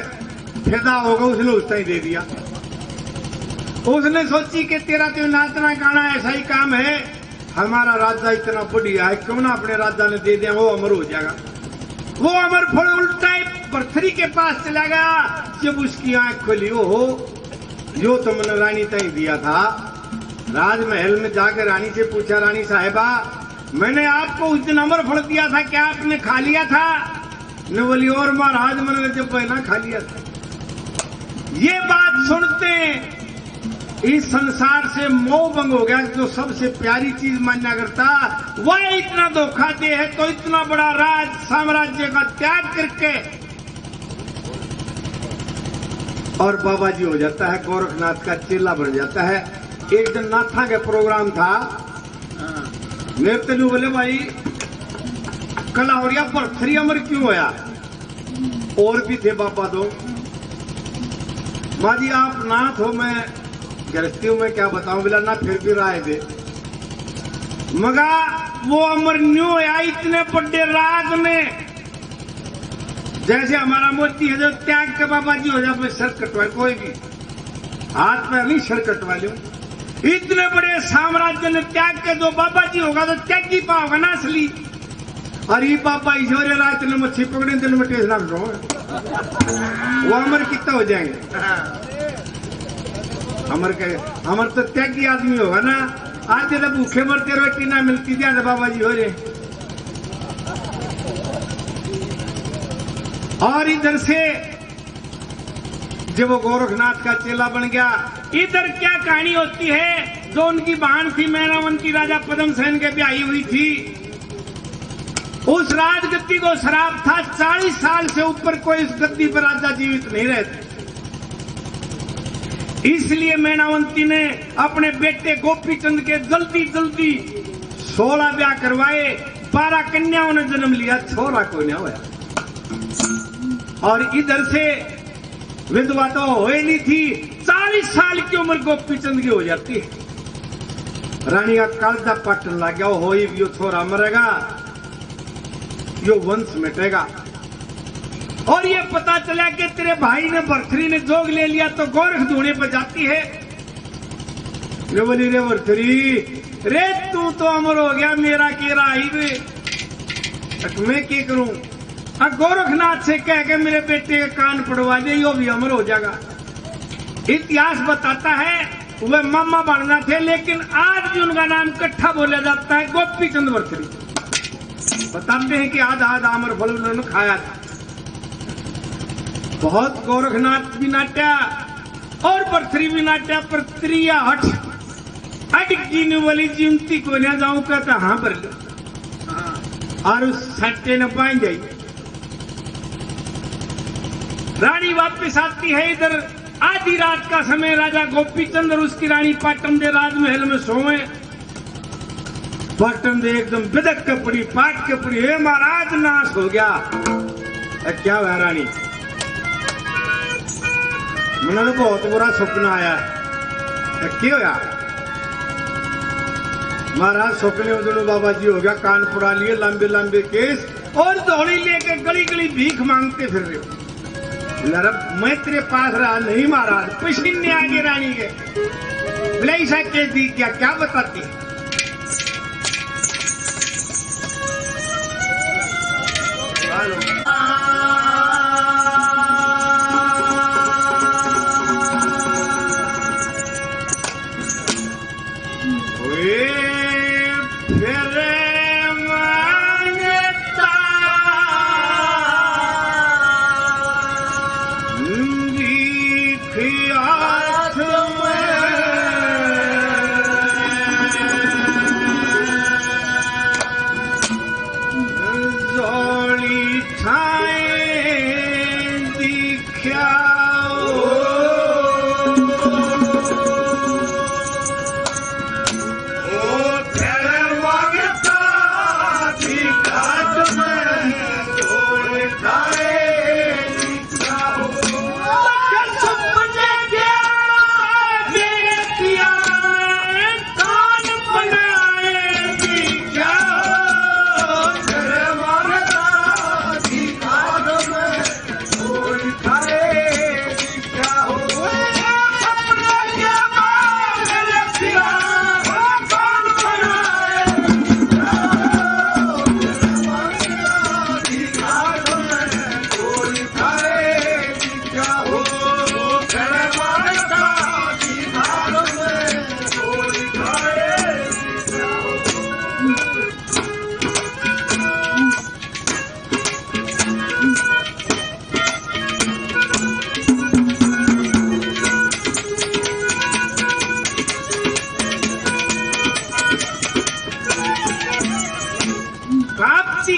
फिदा होगा, उसने उस ताई दे दिया। उसने सोची कि तेरा तो नाचना गाना ऐसा ही काम है, हमारा राजा इतना बढ़िया है, क्यों ना अपने राजा ने दे दें, वो अमर हो जाएगा। वो अमर फल उल्टा ही भरथरी के पास चला गया। जब उसकी आंख खुली, "ओहो, यो तो मैंने रानी ताई दिया था।" राजमहल में जाकर रानी से पूछा, "रानी साहिबा, मैंने आपको उस दिन अमर फल दिया था, क्या आपने खा लिया था?" ने बोली, "और महाराज, मैंने जब पहला खा लिया था।" ये बात सुनते इस संसार से मोह भंग हो गया। जो सबसे प्यारी चीज मान्या करता, वह इतना धोखा दे है, तो इतना बड़ा राज साम्राज्य का त्याग करके और बाबा जी हो जाता है, गोरखनाथ का चेला बन जाता है। एक दिन नाथा के प्रोग्राम था, मेरे ते न्यू बोले, "भाई, कला हो रहा, भरथरी अमर क्यों होया?" और भी थे बाबा दो। "माँ जी, आप नाथ हो, मैं गृहस्थी हूँ, मैं क्या बताऊं।" बोला, "ना, फिर भी राय दे।" मगा वो अमर न्यू होया, इतने बड़े राज में, जैसे हमारा मोदी है, जो त्याग के बाबा जी हो जाए, कोई सर कटवाए, कोई भी हाथ पैर नहीं, सर कटवा लो। इतने बड़े साम्राज्य ने त्याग के जो बाबा जी होगा, तो त्यागी पाओगा ना असली। और ये बाबा ईश्वरी रात ने मच्छी पकड़े, दिन में टेस्ट ना लो, वो अमर कितना हो जाएंगे। अमर के, अमर तो त्यागी आदमी होगा ना। आज जब भूखे मरते, रोटी ना मिलती, ज्यादा बाबा जी हो रहे। और इधर से जब वो गोरखनाथ का चेला बन गया, इधर क्या कहानी होती है? जो उनकी बहन थी मैनावंती, राजा पद्मसेन के ब्याही हुई थी, उस राजगद्दी को श्राप था, चालीस साल से ऊपर कोई उस गद्दी पर राजा जीवित नहीं रहते। इसलिए मैनावंती ने अपने बेटे गोपीचंद के जल्दी जल्दी सोलह ब्याह करवाए, बारह कन्याओं ने जन्म लिया, छोरा कोई ना होया। और इधर से विधवा तो हो ही नहीं थी, चालीस साल की उम्र गोपीचंद की हो जाती है। रानी का कालजा पाटन लग गया, "हो, यो छोरा मरेगा, यो वंश मिटेगा।" और ये पता चला कि तेरे भाई ने, भरथरी ने जोग ले लिया, तो गोरख धूने पर जाती है। ने बोली, "रे भरथरी, रे तू तो अमर हो गया, मेरा के रहा ही वे, अब मैं के करूं?" अब गोरखनाथ से कह के मेरे बेटे के कान पड़वा दे, यो भी अमर हो जाएगा। इतिहास बताता है, वे मामा बनना थे, लेकिन आज भी उनका नाम इकट्ठा बोला जाता है, गोपीचंद भरथरी। बताते हैं कि आधा आधा अमर फल उन्होंने खाया था। बहुत गोरखनाथ भी नाट्या और भरथरी भी नाट्या, पर त्रिया हठ अटकी ने बोली, "जीमती को ना जाऊं का तो हाँ भर लो।" और उस सट्टे ने बांध जाई। रानी वापस आती है इधर, आधी रात का समय, राजा गोपीचंद और उसकी रानी पाटन दे राजमहल में सोवे। पाटन दे एकदम बिदक के पड़ी, पाट के पड़ी, "हे महाराज, नाश हो गया।" "ए, क्या होया रानी?" "मैंने तो बहुत बुरा सपना आया।" "ए, क्या होया?" "महाराज, सपने में दोनों बाबा जी हो गया, कान पड़ा लिए, लंबे लंबे केस और झोली लेके गली गली भीख मांगते फिर रहे हो।" बोला, "रब, मैं तेरे पास रहा नहीं महाराज, पसीने आ गए रानी के।" बोला, "ऐसा के दी क्या, क्या बताती?" वे फिर मांगता भीख हाथ में।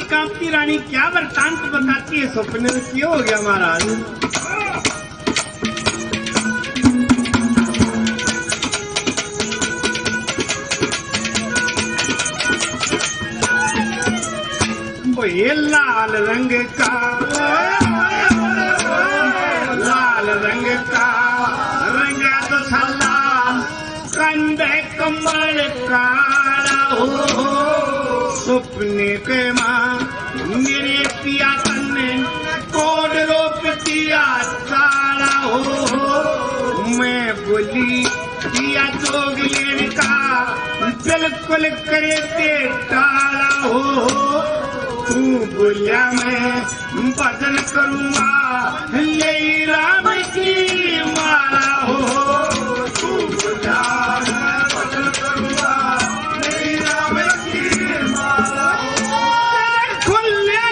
कांपती रानी क्या वृत्तांत बताती है, सपने में क्या हो गया महाराज? ओ ये लाल रंग का, लाल रंग का रंगा तो छल्ला, कंधे कमल काला हो। सपने के माँ मेरे पिया तन्ने कोड रोप दिया काला हो। मैं बोली या जोगलेन का बिल्कुल करे ते टाला हो। तू बोलिया मैं भजन करूँगा, ले राम की माला हो। तू बोलिया मैं भजन करूँगा, ले राम की माला हो। खुले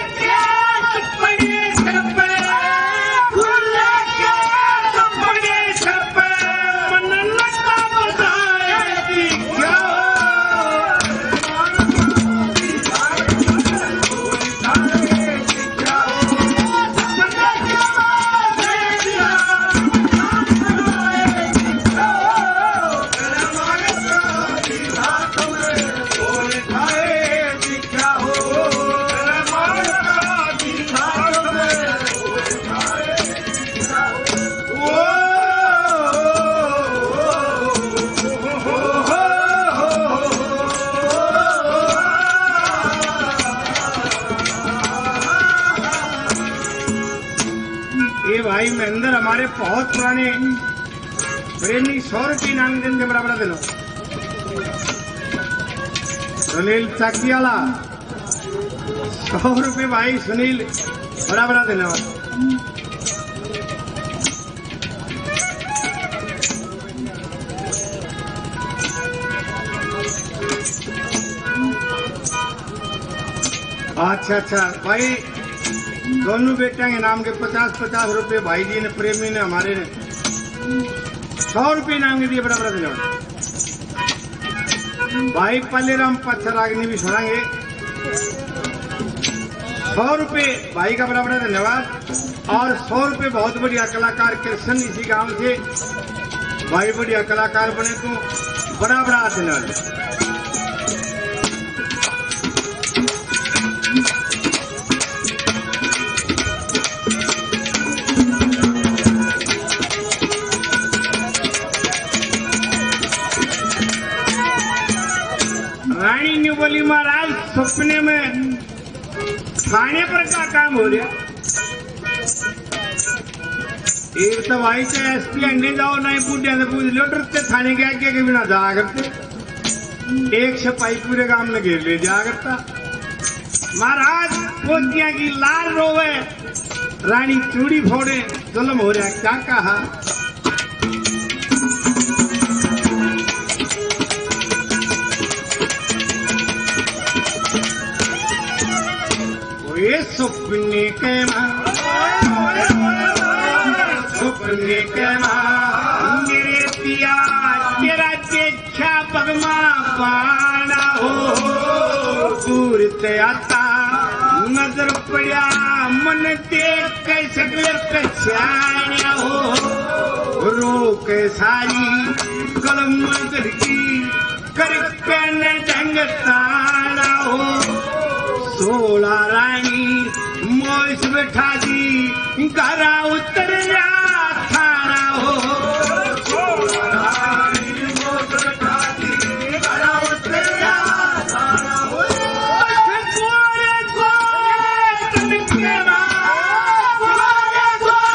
ए भाई महेंद्र, हमारे बहुत पुराने प्रेमी, सौ रुपये इनाम देने के बराबर दे लो। सुनील चाकी वाला, सौ रुपये भाई सुनील, बड़ा बड़ा धन्यवाद। अच्छा, अच्छा भाई, दोनों बेटियां के नाम के पचास पचास रुपये भाई जी ने, प्रेमी ने, हमारे ने सौ रुपये इनाम के दिए, बड़ा बड़ा धन्यवाद। भाई पालेराम पच्छरागनी भी सुनाएंगे। सौ रुपये भाई का बड़ा बड़ा धन्यवाद। और सौ रुपये बहुत बढ़िया कलाकार कृष्ण इसी गांव से, भाई बढ़िया कलाकार बने तू, बड़ा बड़ा धन्यवाद। रानी ने बोली, महाराज, सपने में थाने पर का काम हो रहा? एक तो भाई से एसपी अंडे जाओ, नहीं बूढ़े से पूछ लो, डरते थाने के आगे के बिना जा करते। एक सिपाही पूरे गांव में घेर ले जा करता। महाराज, फौजियां की लाल रोवे, रानी चूड़ी फोड़े, जुल्म हो रहा, क्या कहा? ओए सपने के माँ, सपने के माँ, मेरे पिया तेरा देखा पगमा पाना हो। दूर ते आता नजर पड़ा, मन देख के सकले पहचाना हो। रोक सारी कलम दर की, करके न ढंग ताला हो। सोला रानी मोइस बैठा दी, घरा उतर जा थाना हो। सोला रानी मोइस बैठा दी, घरा उतर जा थाना हो। गोरे गोरे तनके माँ, गोरे गोरे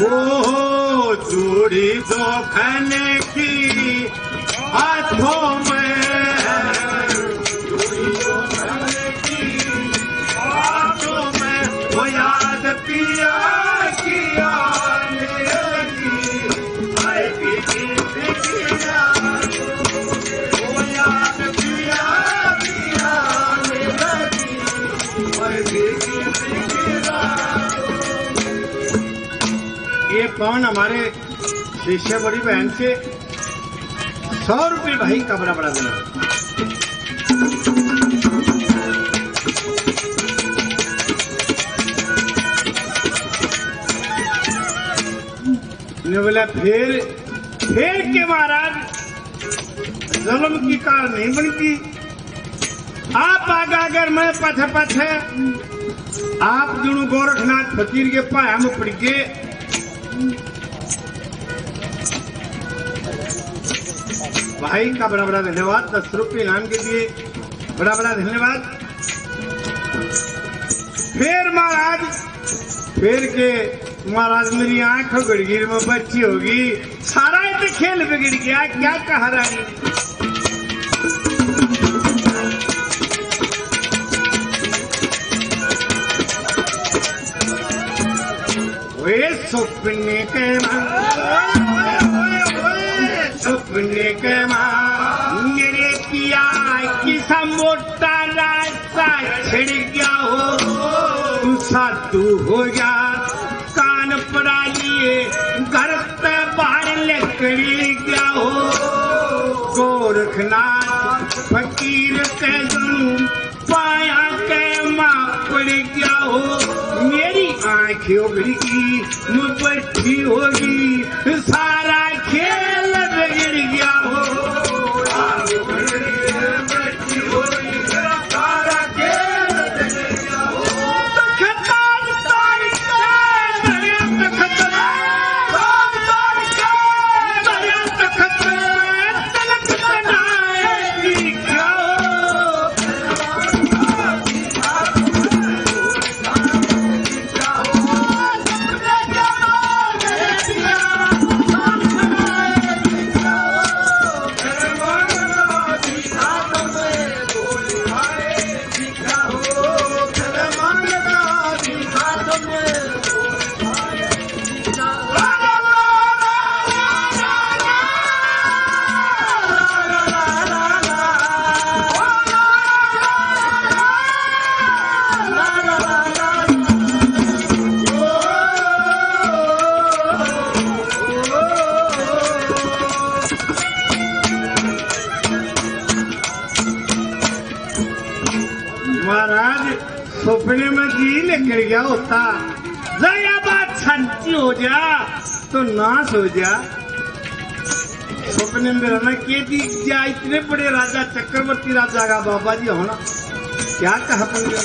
ओ चूड़ी दो खाने की हाथों में, चूड़ी दो खाने की हाथों में, वो याद पिया की आने लगी, हाय पीछे फिकिरा, ओ याद पिया की आने लगी, हाय पीछे फिकिरा। ये कौन हमारे शिष्य बड़ी बहन से सौ रुपये भाई का बड़ा बड़ा देना। ने बोला, फिर, फिर के महाराज, जलम की कार नहीं बनती। आप आगा अगर मैं पछे पछे, आप जुणू गोरखनाथ फकीर के पाया में पड़ गए। भाई का बड़ा बड़ा धन्यवाद, दस रुपये इनाम के लिए बड़ा बड़ा धन्यवाद। फिर महाराज, फिर के महाराज, मेरी आंख उघड़ गई, मैं बच्ची होगी, सारा ये तो खेल बिगड़ गया, क्या कहा रानी ने? वे सपने के माँ, सपने के माँ, मेरे पिया किसा मोटा रास्ता छिड़ गया हो, तू साधु हो गया, कान पड़ा लिए घर ते बाहर निकल गया हो। गोरखनाथ फकीर के जणू पाया के माँ पड़ गया हो। मेरी आँख उघड़ गई, मुँह बैठी होगी, सारा खेल बिगड़ गया हो। महाराज, सपने में जी निकल गया होता, जया बात शांति हो जा तो नाश हो जा। सपने में मेरा ना के दी जा, इतने बड़े राजा, चक्रवर्ती राजा का बाबा जी होना, क्या कहा पंडित?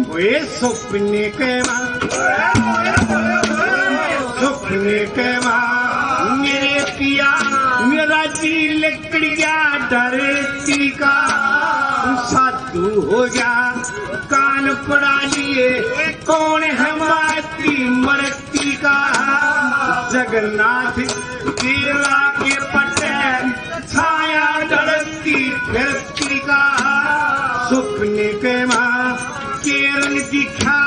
ओए सपने के माँ, सपने के माँ, मेरे पिया, मेरा जी लिकड़ गया धरती का। साधु हो गया, कान पड़ा लिए, कौन है माती मरती का। जगन्नाथ केरला के पटे छाया डरती फिरती का। सपने के माँ केरन दिखा,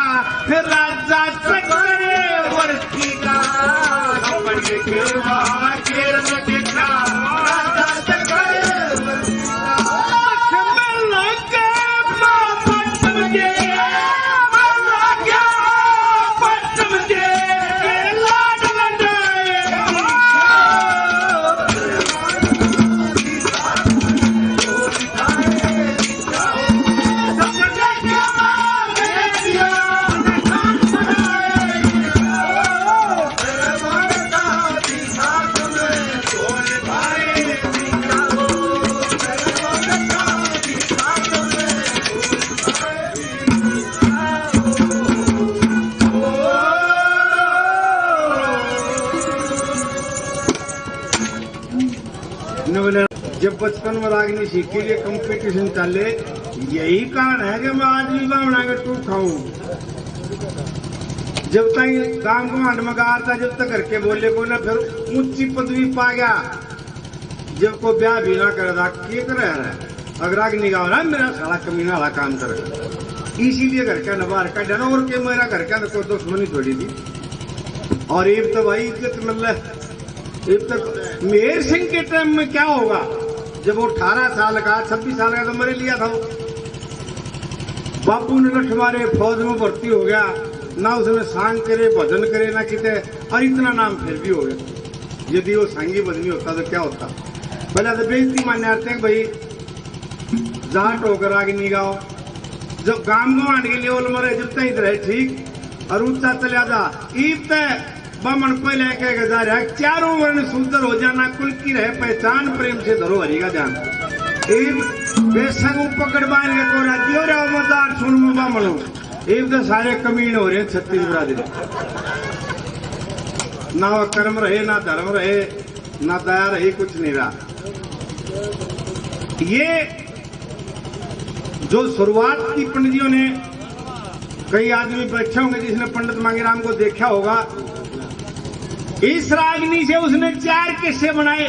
राजा चक्रवर्ती का। सपने के माँ केरन दिखा, राजा चक्रवर्ती का। लक्ष्मण के माँ पटम के, लक्ष्मण के लाड लडाए। जब बचपन में रागनी सीखी, ये कंपटीशन चाले, यही कारण है कि मैं आज भी बामणा के टूट खाऊं। जब तक गांव गवांड में गार था, जब तक घर के बोले को ना, फिर ऊंची पदवी पा गया। जब को ब्याह भी ना करे था, के करे रहा? अगर आग निगाह रहा, मेरा साला कमीना वाला काम करे, इसीलिए घर का न बाहर का डर। और के मेरा घर का न कोई दुश्मनी थोड़ी थी। और इब तो भाई इज्जत मिल रहा है। इब तक मेहर सिंह के टाइम में क्या होगा, जब वो अठारह साल का, छब्बीस साल का तो मरे लिया था वो। बापू ने लठ मारे, फौज में भर्ती हो गया, ना उसने सांग करे, भजन करे, ना किते, और इतना नाम फिर भी हो गया। यदि वो सांगी भजनी होता तो क्या होता? पहले तो बेइज्जती मान्या करते हैं भाई, जाट होकर आग नहीं गाओ। जब गांव गवांड के लेवल मरे, जब तक इधर है ठीक, और ऊंचा चला जा। ईब तक बामण पहले कह के जा रहा है, चारों वर्ण शूद्र हो जाना, कुल की रहे पहचान, प्रेम से धरो हरि का ध्यान। ईब बेशक वो पकड़ बांध के को राज्य हो रहा हो, मजार सुन में बामण हो। ईब तो सारे कमीण हो रहे हैं छत्तीसगढ़ दे। ना वो कर्म रहे, ना धर्म रहे, ना दया रही, कुछ नहीं रहा। ये जो शुरुआत की पंडित जी ने, कई आदमी बैठे होंगे जिसने पंडित मांगेराम को देखा होगा। इस रागनी से उसने चार किस्से बनाए।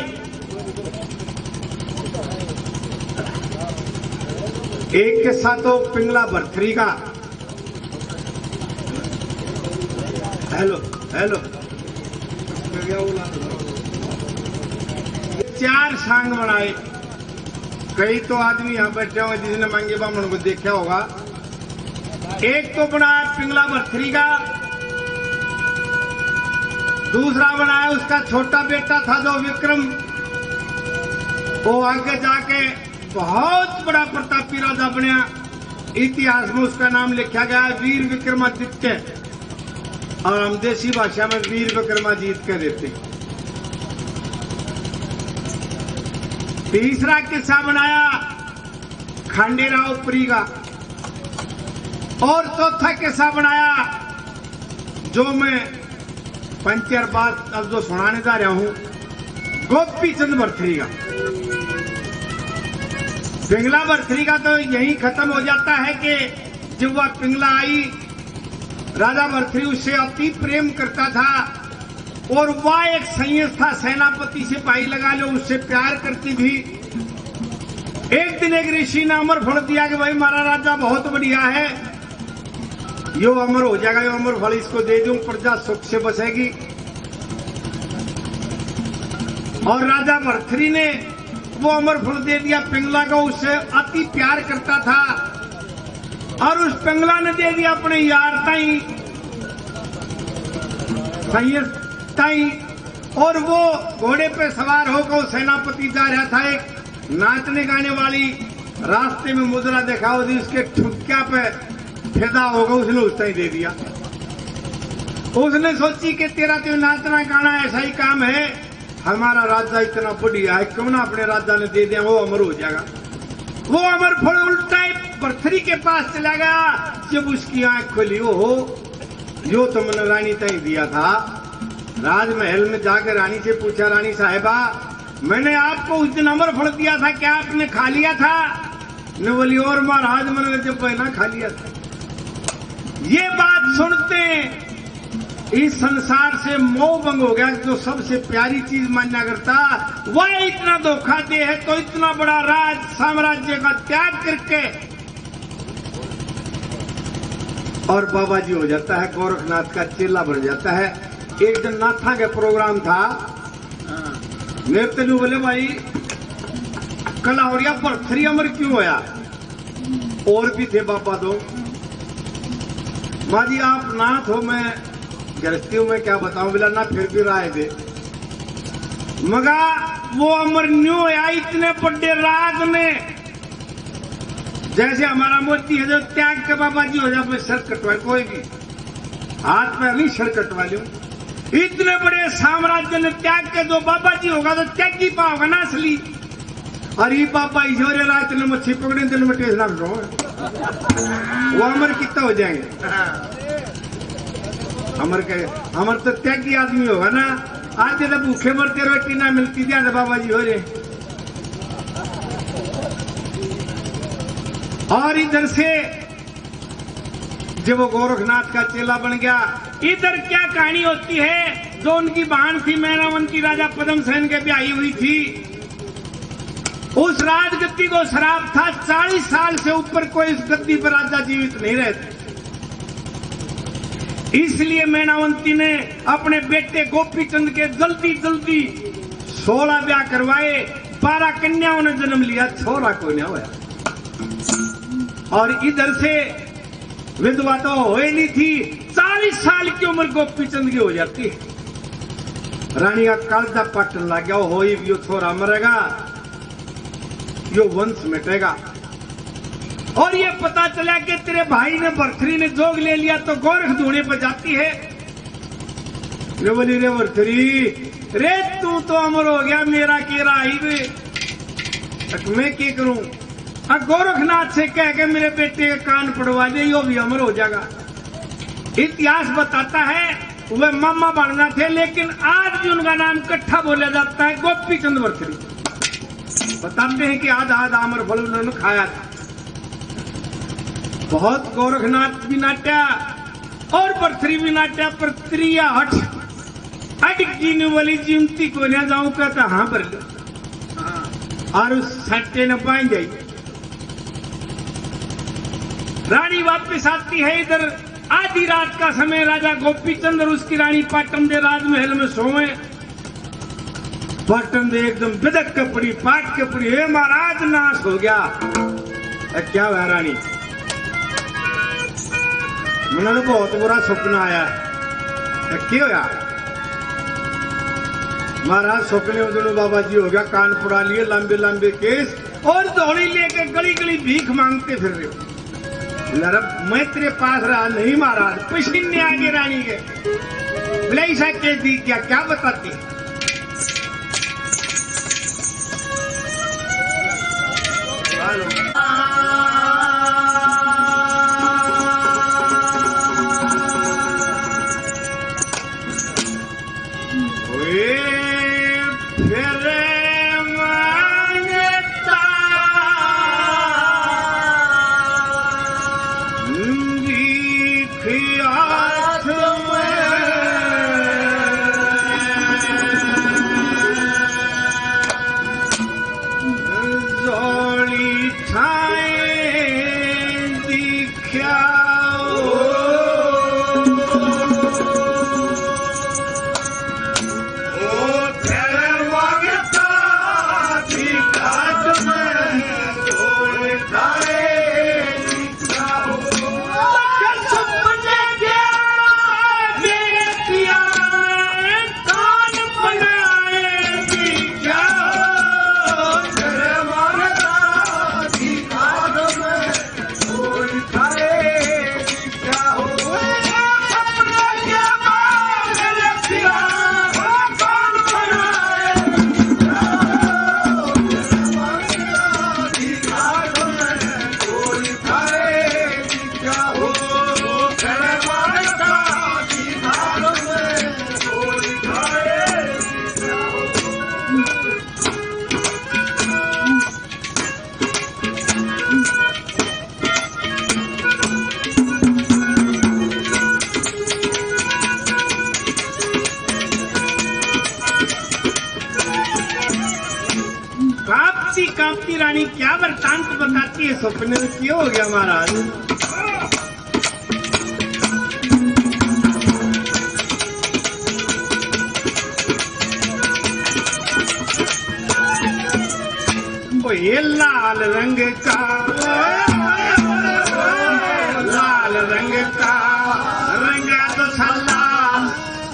एक किस्सा तो पिंगला भरथरी का। Hello, hello. चार सांग बनाए। कई तो आदमी यहाँ बैठे हुए जिसने मांगे बामण को देखा होगा। एक तो बनाया पिंगला भरथरी का, दूसरा बनाया उसका छोटा बेटा था जो विक्रम, वो आगे जाके बहुत बड़ा प्रतापी राजा बनया। इतिहास में उसका नाम लिखा गया है वीर विक्रमादित्य। और हम देसी भाषा में वीर विक्रमाजीत कह देते हैं। तीसरा किस्सा बनाया खांडेराव उपरी का, और चौथा किस्सा बनाया जो मैं पंचर बात अब जो सुनाने जा रहा हूं, गोपी चंद भरथरी का। पिंगला भरथरी का तो यही खत्म हो जाता है कि जब वह पिंगला आई, राजा भरथरी उससे अति प्रेम करता था और वह एक संयस था, सेनापति सिपाही लगा लो, उससे प्यार करती थी। एक दिन एक ऋषि ने अमर फल दिया कि भाई, हमारा राजा बहुत बढ़िया है, यो अमर हो जाएगा, यो अमर फल इसको दे दूं, प्रजा सुख से बसेगी। और राजा भरथरी ने वो अमर फल दे दिया पिंगला को, उससे अति प्यार करता था। और उस पिंगला ने दे दिया अपने यार ताई, संयस ताई। और वो घोड़े पे सवार होकर सेनापति जा रहा था, एक नाचने गाने वाली रास्ते में मुजरा दिखाओ जी, उसके ठुमक्या पे फिदा होगा, उसने उस ताई दे दिया। उसने सोची कि तेरा तो नाचना गाना ऐसा ही काम है, हमारा राजा इतना बढ़िया है, क्यों ना अपने राजा ने दे दें, वो अमर हो जाएगा। वो अमर फल उल्टा ही भरथरी के पास चला गया। जब उसकी आंख खुली, "ओहो, यो तो मैंने रानी ताई दिया था।" राजमहल में जाकर रानी से पूछा, "रानी साहिबा, मैंने आपको उस दिन अमर फल दिया था, क्या आपने खा लिया था?" ने बोली, "और महाराज, मैंने जब पहला खा लिया था।" ये बात सुनते इस संसार से मोह भंग हो गया। जो सबसे प्यारी चीज मान्या करता, वह इतना धोखा दे है, तो इतना बड़ा राज साम्राज्य का त्याग करके और बाबा जी हो जाता है, गोरखनाथ का चेला बन जाता है। एक दिन नाथा के प्रोग्राम था, मेरे ते न्यू बोले, "भाई, कलावड़िया भरथरी अमर क्यों होया?" और भी थे बाबा दो। "माँ जी, आप नाथ हो, मैं गृहस्थी हूँ, मैं क्या बताऊं?" बोला, "ना, फिर भी राय दे।" मगा वो अमर न्यू होया, इतने बड़े राज ने, जैसे हमारा मोदी है जो त्याग के बाबा जी हो जाए, अपने सर कटवाए, कोई भी हाथ पैर नहीं, सर कटवा लो। इतने बड़े साम्राज्य ने त्याग के जो बाबा जी होगा तो त्यागी पाओगा ना असली। और ये बाबा ही जोरे रात ने मच्छी पकड़े, दिन में टेस्ट ना लो, वो अमर कितना हो जाएंगे। अमर के, अमर तो त्यागी आदमी होगा ना। आज तो भूखे मरते, रोटी ना मिलती, ध्यान बाबा जी हो रहे। और इधर से जब वो गोरखनाथ का चेला बन गया, इधर क्या कहानी होती है, जो उनकी बहन थी मैनावंती, राजा पद्मसेन के ब्याही हुई थी, उस राजगद्दी को श्राप था, चालीस साल से ऊपर कोई उस गद्दी पर राजा जीवित नहीं रहता। इसलिए मैनावंती ने अपने बेटे गोपीचंद के जल्दी जल्दी सोलह ब्याह करवाए, बारह कन्याओं ने जन्म लिया, छोरा कोई ना होया। और इधर से विधवा तो हो ही नहीं थी, चालीस साल की उम्र गोपीचंद की हो जाती है। रानी का कालजा पाटन लग गया, हो ही यो छोरा मरेगा, यो वंश मिटेगा। और ये पता चला कि तेरे भाई ने भरथरी ने जोग ले लिया, तो गोरख धूणे पर जाती है। रे बोली, रे भरथरी, रे तू तो अमर हो गया, मेरा के रहा ही रे। अब मैं के करूं? अब गोरखनाथ से कह के मेरे बेटे के कान पड़वा दे, यो भी अमर हो जाएगा। इतिहास बताता है, वे मामा बनना थे, लेकिन आज भी उनका नाम इकट्ठा बोला जाता है, गोपीचंद भरथरी। बताते हैं कि आधा आधा अमर फल उन्होंने खाया था। बहुत गोरखनाथ भी नाट्या और भरथरी भी नाट्या, पर त्रिया हठ अटकी ने बोली, जीवती को ना जाऊं का तो हाँ भर लो। और उस सट्टे ने बांध जाई। रानी वापस आती है इधर, आधी रात का समय, राजा गोपीचंद और उसकी रानी पाटन दे राजमहल में सोवे। पाटन दे एकदम बिदक के पड़ी, पाट के पड़ी, "हे महाराज, नाश हो गया।" "ए, क्या हुआ रानी?" "मैंने तो बहुत बुरा सपना आया।" "ए, क्या होया?" "महाराज, सपने उजड़ो बाबा जी हो गया, कान पड़ा लिए, लंबे लंबे केस और झोली लेके गली गली भीख मांगते फिर रहे हो।" "यार, मैं तेरे पास रहा नहीं महाराज, पसीने आ गए रानी के।" बोले, "ऐसा के दी क्या, क्या बताती?" वे फिर मांगता भीख हाथ में, झोली ठाए दी क्या हो? ओ तेरे वंगता की घाट में कोई थारे दिखा हो। सपने के मेरे पिया ने कान बनाए दिखा हो। तेरे वंगता की घाट में कांपती कांपती रानी क्या वृत्तांत बताती है, सपने में क्या हो गया महाराज? ओ ये लाल रंग का, लाल रंग का रंगा तो साला,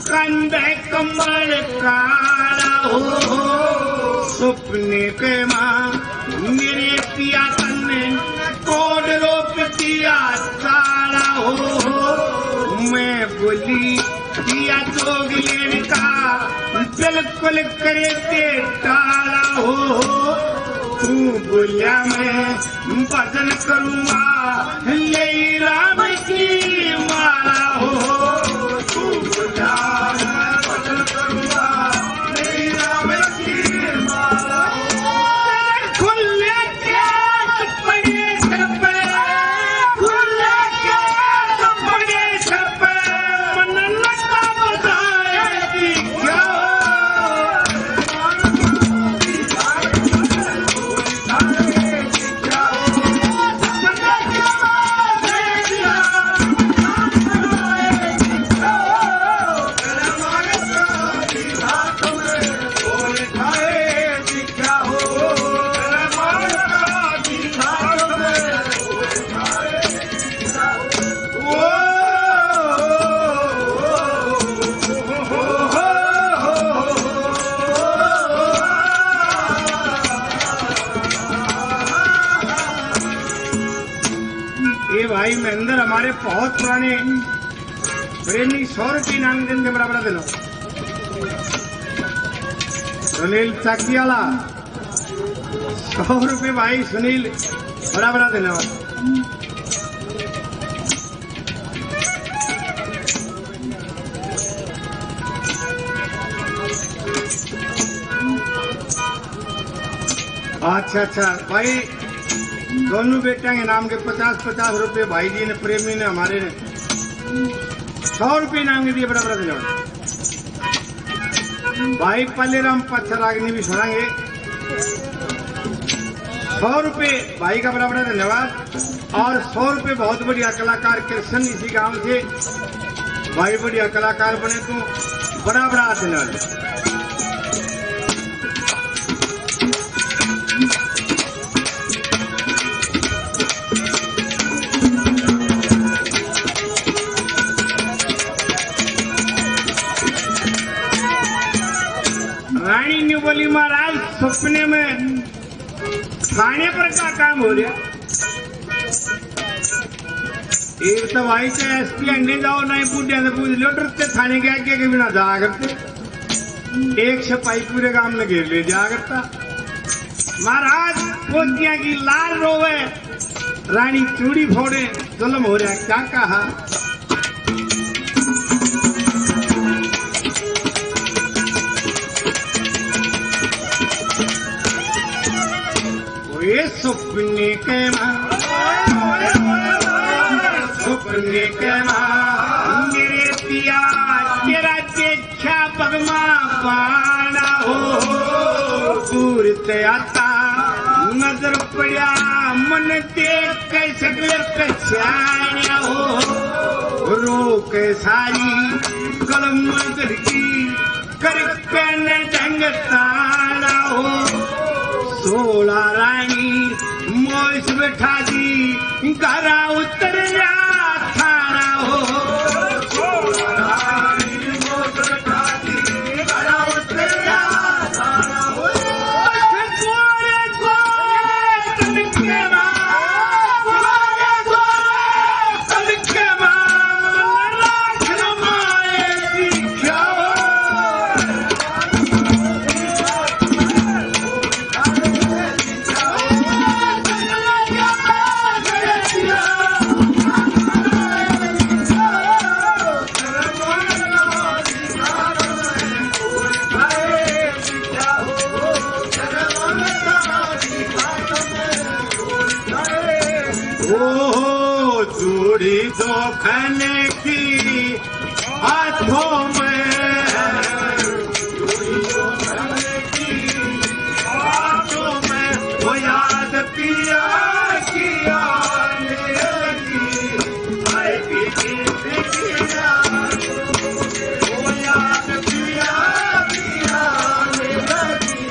कंधे कमल काला हो। सपने के माँ मेरे पिया तन्ने कोड रूप दिया काला हो। मैं बोली दिया जोग लेने का बिल्कुल करे ते टाला हो। तू बोलिया मैं भजन करूँगा, ले राम की माला हो। तू बोलिया मैं भजन करूँगा, ले राम की माला हो। खुले केस पड़े सर पे, खुले केस बहुत पुराने प्रेमी, सौ रुपये इनाम देने के बराबर दिलो। सुनील चाकियाला, सौ रुपये भाई सुनील, बड़ा बड़ा धन्यवाद। अच्छा, अच्छा भाई, दोनों बेटियां के नाम के पचास पचास रुपये भाई जी ने, प्रेमी ने हमारे ने सौ रुपये इनाम के दिए, बड़ा बड़ा धन्यवाद। भाई पालेराम पाछा रागनी भी सुनाएंगे। सौ रुपये भाई का बड़ा बड़ा धन्यवाद। और सौ रुपये बहुत बढ़िया कलाकार कृष्ण इसी गांव से, भाई बढ़िया कलाकार बने तू, बड़ा बड़ा धन्यवाद। रानी ने बोली, महाराज, सपने में थाने पर का काम हो रहा? एक तो भाई से एसपी अंडे जाओ, ना ही बूढ़े ने पूछ लो, डरते थाने के आगे के बिना जा करते। एक सिपाही पूरे गांव में घेर ले जा करता। महाराज, फौजियां की लाल रोवे, रानी चूड़ी फोड़े, जुल्म हो रहा, क्या कहा? ओए सपने के मां, सपने के मां, मेरे पिया तेरा देखा पगमा पाना हो, दूर ते आता नजर पड़ा, मन देख के सगले पहचाना हो, रोक सारी कलम गढ़ की, करके न ढंग ताला हो। सोला रानी मोस बैठा दी, घरा उतर जा थारा हो। सोला रानी मोस बैठा दी, घरा उतर जा थारा हो। गोरे गोरे तनके मां, गोरे गोरे तनके मां, मन राख माए। ओ चूड़ी दो खाने की हाथों में, हाथों में वो याद पिया की आने लगी। हाय पीछे पिया, वो याद पिया की आने लगी।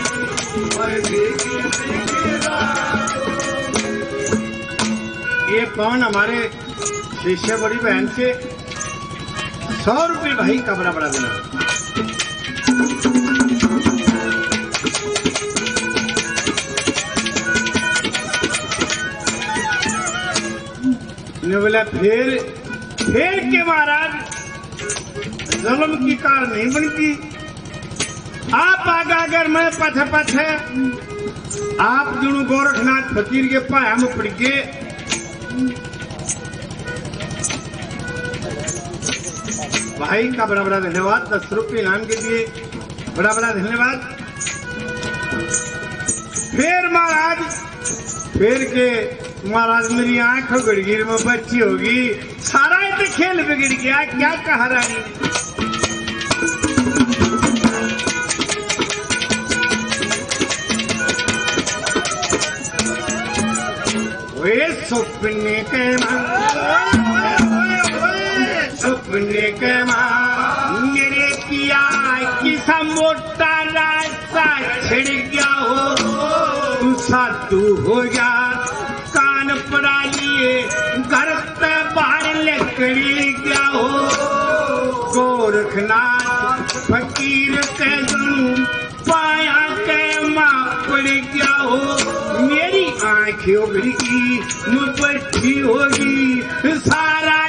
हाय पीछे पिया। ये कौन हमारे शिष्य बड़ी बहन से सौ रुपये भाई का बड़ा बड़ा देना। ने बोला, फिर, फिर के महाराज, जुल्म की कार नहीं बनती। आप आगा अगर मैं पछे पछे, आप जुणू गोरखनाथ फकीर के पाया में पड़ गए। भाई का बड़ा बड़ा धन्यवाद, दस रुपये इनाम के लिए बड़ा बड़ा धन्यवाद। फिर महाराज, फिर के महाराज, मेरी आंख उघड़ गई, मैं बच्ची होगी, सारा ये तो खेल बिगड़ गया। क्या कहा रानी ने? ओए सपने के मां, सपने के मां, मेरे पिया किसा मोटा रास्ता छिड़ गया हो, तू साधु हो गया, कान पड़ा लिए घर ते बाहर निकल गया हो। गोरखनाथ फकीर के जुनू पाया के मां पड़ गया हो। मेरी आंखें उघड़ गई, मुंह बैठी होगी, सारा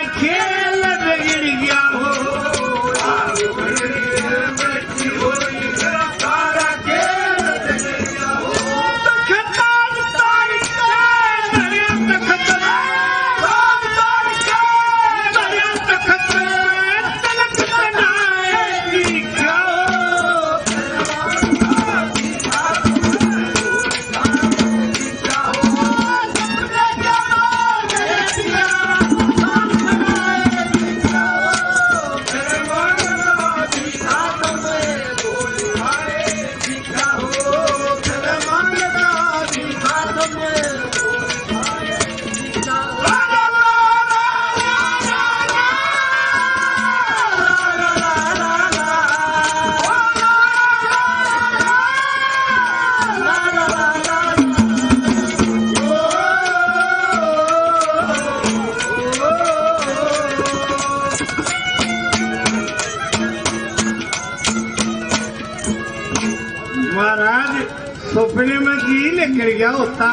सपने में जी निकल गया होता,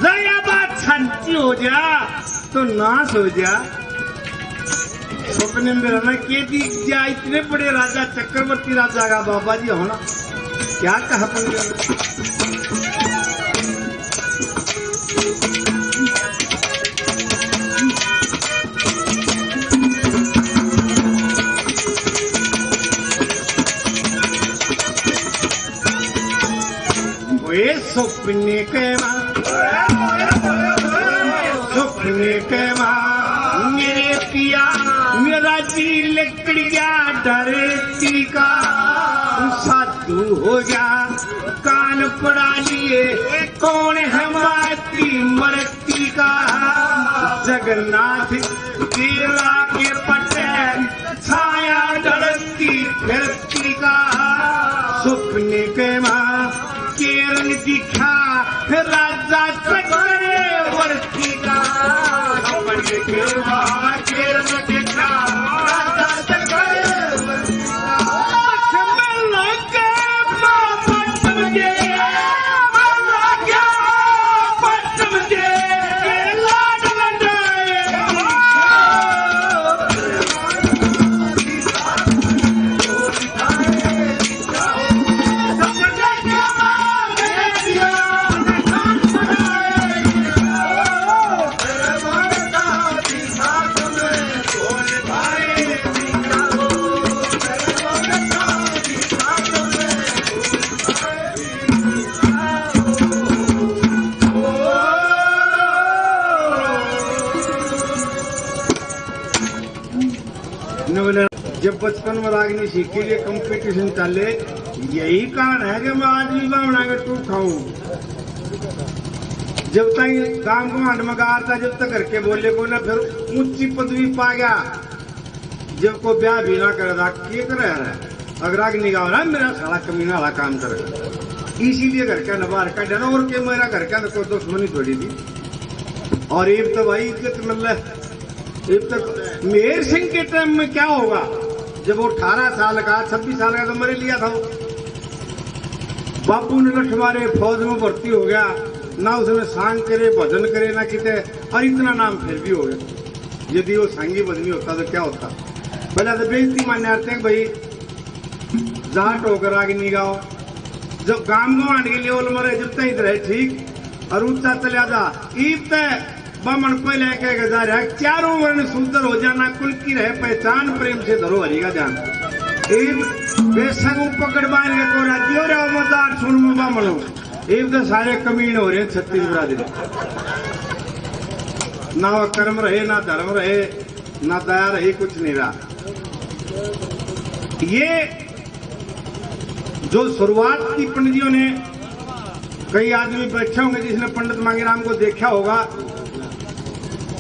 जरा बात सच्ची हो जा तो नाश हो जा। सपने में मेरा ना के दिख जा, इतने बड़े राजा, चक्रवर्ती राजा का बाबा जी होना, क्या कहा पंडित? ओए सपने के माँ, सपने के माँ, मेरे पिया, मेरा जी लिकड़ गया धरती का। साधु हो गया, कान पड़ा लिए, कौन है माती मरती का। जगन्नाथ केरला के पटे, छाया धरती धरती का। सपने के माँ केरल दिखा, राजा चक्रवर्ती का। सपने के माँ केरल दिखा, राजा चक्रवर्ती का। लक्ष्मण के बाबा समझे, बाबा क्या बाबा समझे, लाड लड़ाए। जब बचपन में रागनी सीखी, ये कंपटीशन चले, यही कारण है कि मैं आज भी बामणा के टूट खाऊं। जब तक गांव गुआंढ में गार था, जब तक घर के बोले को ना, फिर ऊंची पदवी पा गया। जब को ब्याह भी ना करे था, के करे रहा? अगर रागनी गाओ ना, मेरा साला कमीना वाला काम करे। इसीलिए घर का न बाहर का डर, और के मेरा घर का न कोई दुश्मनी थोड़ी थी। और इब तो भाई इज्जत मिल रहा है। इब तक मेहर सिंह के टाइम में क्या होगा, जब वो अठारह साल का, छब्बीस साल का तो मरे लिया था वो। बापू ने लठ मारे, फौज में भर्ती हो गया, ना उसने सांग करे, भजन करे, ना किते, और इतना नाम फिर भी हो गया। यदि वो सांगी भजनी होता तो क्या होता? पहले तो बेइज्जती मान्या करते हैं भाई, जाट होकर रागनी गाओ। जब गाम गुआंढ के लेवल मरे, जब तक इधर है ठीक, और ऊंचा चला जा। इब तक बामण पहले कह के जा रहा है, चारों वर्ण शूद्र हो जाना, कुल की रहे पहचान, प्रेम से धरो हरि का ध्यान। इब बेशक वो पकड़ बांध के कोरा दियो रे, मजार सुन में बामणो। इब तो सारे कमीन हो रहे हैं छत्तीसगढ़ दे। ना वो कर्म रहे, ना धर्म रहे, ना दया रही, कुछ नहीं रहा। ये जो शुरुआत की पंडित जी ने, कई आदमी बैठे होंगे जिसने पंडित मांगीराम को देखा होगा।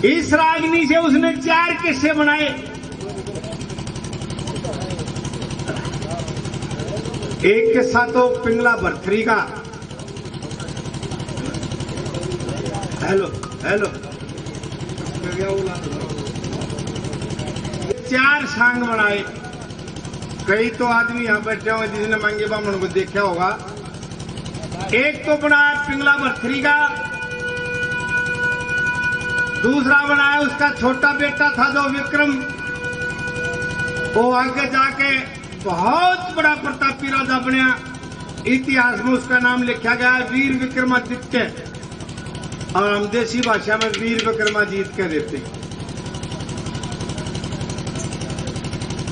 इस रागनी से उसने चार किस्से बनाए। एक किस्सा तो पिंगला भरथरी का। Hello, hello. चार सांग बनाए। कई तो आदमी यहाँ बैठे हुए जिसने मांगे बामण को देखा होगा। एक तो बना पिंगला भरथरी का, दूसरा बनाया उसका छोटा बेटा था जो विक्रम, वो आगे जाके बहुत बड़ा प्रतापी राजा बनया। इतिहास में उसका नाम लिखा गया है वीर विक्रमादित्य, और हम देसी भाषा में वीर विक्रमाजीत कह देते हैं।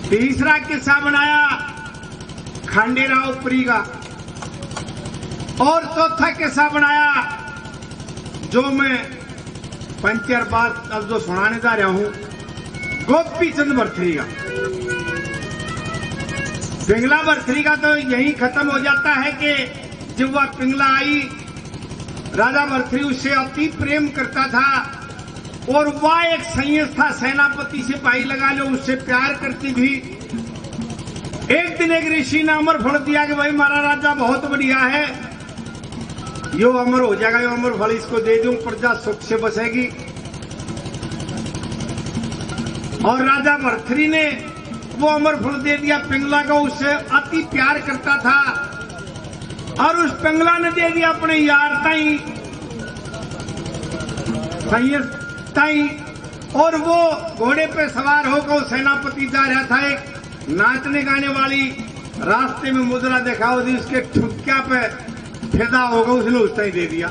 तीसरा किस्सा बनाया खांडेराव पुरी का, और चौथा किस्सा बनाया जो मैं पंचर बात अब जो सुनाने जा रहा हूं, गोपी चंद भरथरी का। पिंगला भरथरी का तो यही खत्म हो जाता है कि जब वह पिंगला आई, राजा भरथरी उससे अति प्रेम करता था और वह एक संयस था, सेनापति सिपाही लगा लो, उससे प्यार करती थी। एक दिन एक ऋषि ने अमर फल दिया कि भाई, हमारा राजा बहुत बढ़िया है, यो अमर हो जाएगा, यो अमर फल इसको दे दूं, प्रजा सुख से बसेगी। और राजा भरथरी ने वो अमर फल दे दिया पिंगला को, उससे अति प्यार करता था। और उस पिंगला ने दे दिया अपने यार ताई, सैयद ताई। और वो घोड़े पे सवार होकर वो सेनापति जा रहा था, एक नाचने गाने वाली रास्ते में मुद्रा दिखाओ थी, उसके ठुमक्या पे फिदा होगा, उसने उस ताई दे दिया।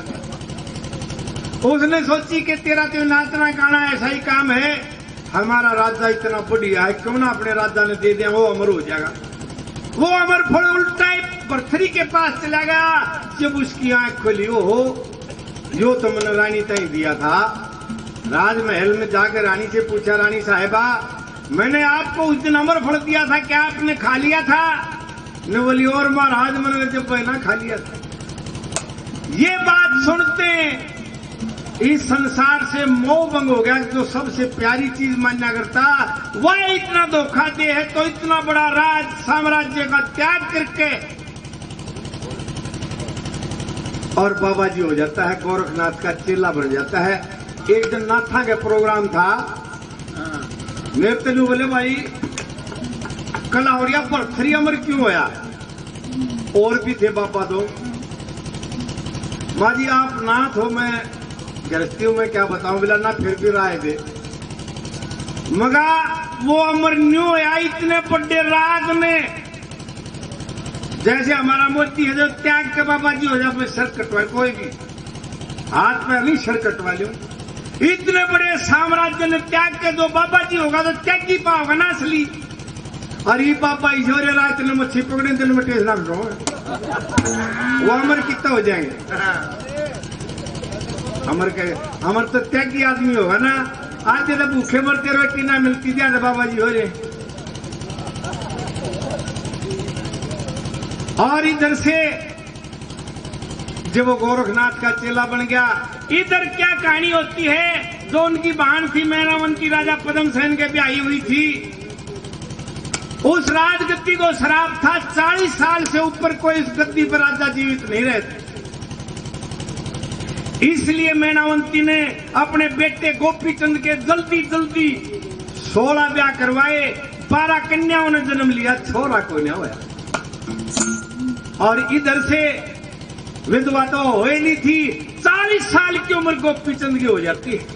उसने सोची कि तेरा तो नाचना गाना ऐसा ही काम है, हमारा राजा इतना बढ़िया है, क्यों ना अपने राजा ने दे दें, वो अमर हो जाएगा। वो अमर फल उल्टा ही भरथरी के पास चला गया। जब उसकी आंख खुली, "ओहो, यो तो मैंने रानी ताई दिया था।" राजमहल में जाकर रानी से पूछा, "रानी साहिबा, मैंने आपको उस दिन अमर फल दिया था, क्या आपने खा लिया था?" ने बोली, "और महाराज, मैंने जब ना खा लिया था।" ये बात सुनते इस संसार से मोह भंग हो गया। जो सबसे प्यारी चीज मान्या करता, वह इतना धोखा दे है, तो इतना बड़ा राज साम्राज्य का त्याग करके और बाबा जी हो जाता है, गोरखनाथ का चेला बन जाता है। एक दिन नाथा के प्रोग्राम था, मेरे ते न्यू बोले, "भाई, कलावड़िया भरथरी अमर क्यों होया?" और भी थे बाबा दो। माँ जी, आप नाथ हो, मैं गृहस्थी हूँ, मैं क्या बताऊं, बिला ना फिर भी राय दे। मगा वो अमर न्यू होया, इतने बड़े राग ने, जैसे हमारा मोती है जो त्याग के बाबा जी हो जाए, अपने सर कटवाए, कोई भी हाथ में नहीं सर कटवा लियो। इतने बड़े साम्राज्य ने त्याग के जो बाबा जी होगा तो त्यागी पाओगा ना असली। और ये बाबा ईश्वरी रात ने मच्छी पकड़े, दिन में टेस्ट नाम रो। वो अमर कितना हो जाएंगे? अमर के, अमर तो त्यागी आदमी होगा ना। आज जब भूखे मरते, रोटी ना मिलती, ज्यादा बाबा जी हो रहे। और इधर से जब वो गोरखनाथ का चेला बन गया, इधर क्या कहानी होती है? जो उनकी बहन थी मैनावंती, राजा पद्मसेन के ब्याही हुई थी, उस राजगद्दी को श्राप था, चालीस साल से ऊपर कोई इस गद्दी पर राजा जीवित नहीं रहता। इसलिए मैनावंती ने अपने बेटे गोपीचंद के जल्दी जल्दी सोलह ब्याह करवाए, बारह कन्याओं ने जन्म लिया, छोरा कोई ना होया। और इधर से विधवा तो हो ही नहीं थी, चालीस साल की उम्र गोपीचंद की हो जाती है।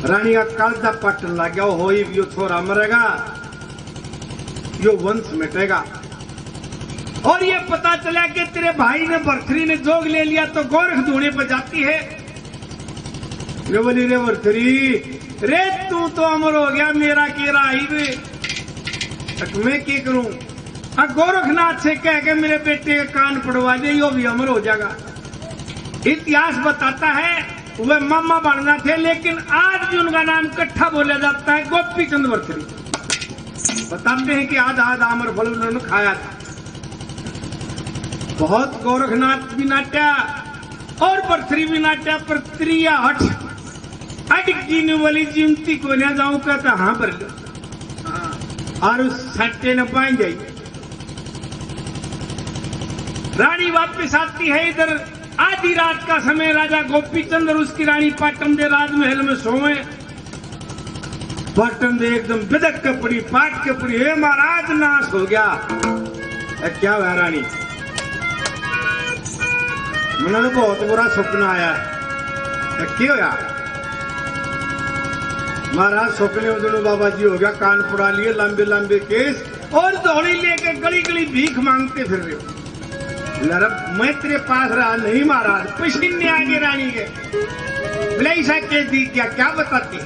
रानी का कालजा पाटन लग गया, हो ही यो छोरा मरेगा, यो वंश मिटेगा। और ये पता चला कि तेरे भाई ने भरथरी ने जोग ले लिया, तो गोरख धूने पर जाती है। रे बोली, "रे भरथरी, रे तू तो अमर हो गया, मेरा के रहा ही रे, अब मैं के करूं?" अब गोरखनाथ से कह के मेरे बेटे के कान पड़वा दे, यो भी अमर हो जाएगा। इतिहास बताता है, वे मामा बनना थे, लेकिन आज भी उनका नाम इकट्ठा बोला जाता है, गोपीचंद भरथरी। बताते हैं कि आधा आधा अमर फल उन्होंने खाया था। बहुत गोरखनाथ भी नाट्या और भरथरी भी नाट्या, पर त्रिया हठ अटकी ने बोली, "जीवती को ना जाऊं का तो हाँ भर लो।" और उस सट्टे ने पाई जाई। रानी वापस आती है इधर, आधी रात का समय, राजा गोपीचंद और उसकी रानी पाटन दे राजमहल में सोवे। पाटन दे एकदम बिदक के पड़ी, पाट के पड़ी, "हे महाराज, नाश हो गया।" "ए, क्या हुआ रानी?" "मैंने तो बहुत बुरा सपना आया।" "ए, क्या होया?" "महाराज, सपने उजड़ो बाबा जी हो गया, कान पड़ा लिए, लंबे लंबे केस और झोली लेके गली गली भीख मांगते फिर रहे हो।" "लरब, मैं तेरे पास रहा नहीं महाराज।" पसीने आ गए रानी के। "बोले, ऐसा कह दी क्या, क्या बताती?"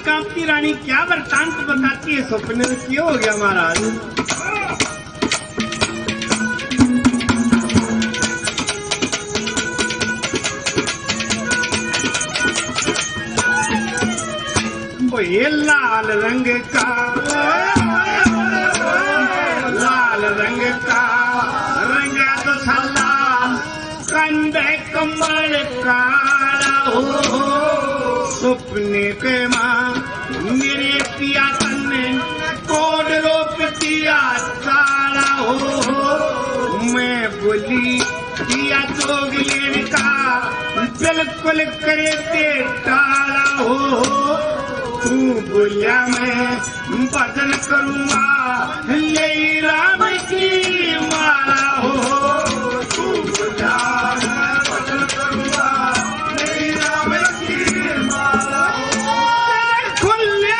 कांपती रानी क्या वृत्तांत बताती है, सपने में क्या हो गया महाराज? ओ ये लाल रंग का, लाल रंग का रंगा तो साला, कंधे कमल काला हो। सपने के माँ मेरे पिया तन्ने कोड रोप दिया काला हो। मैं बोली पिया चोगलेन का बिल्कुल करे दे टाला हो। तू बोलिया मैं भजन करूँगा, ले राम की माला हो। तू बोलिया मैं भजन करूँगा, ले राम की माला हो। खुले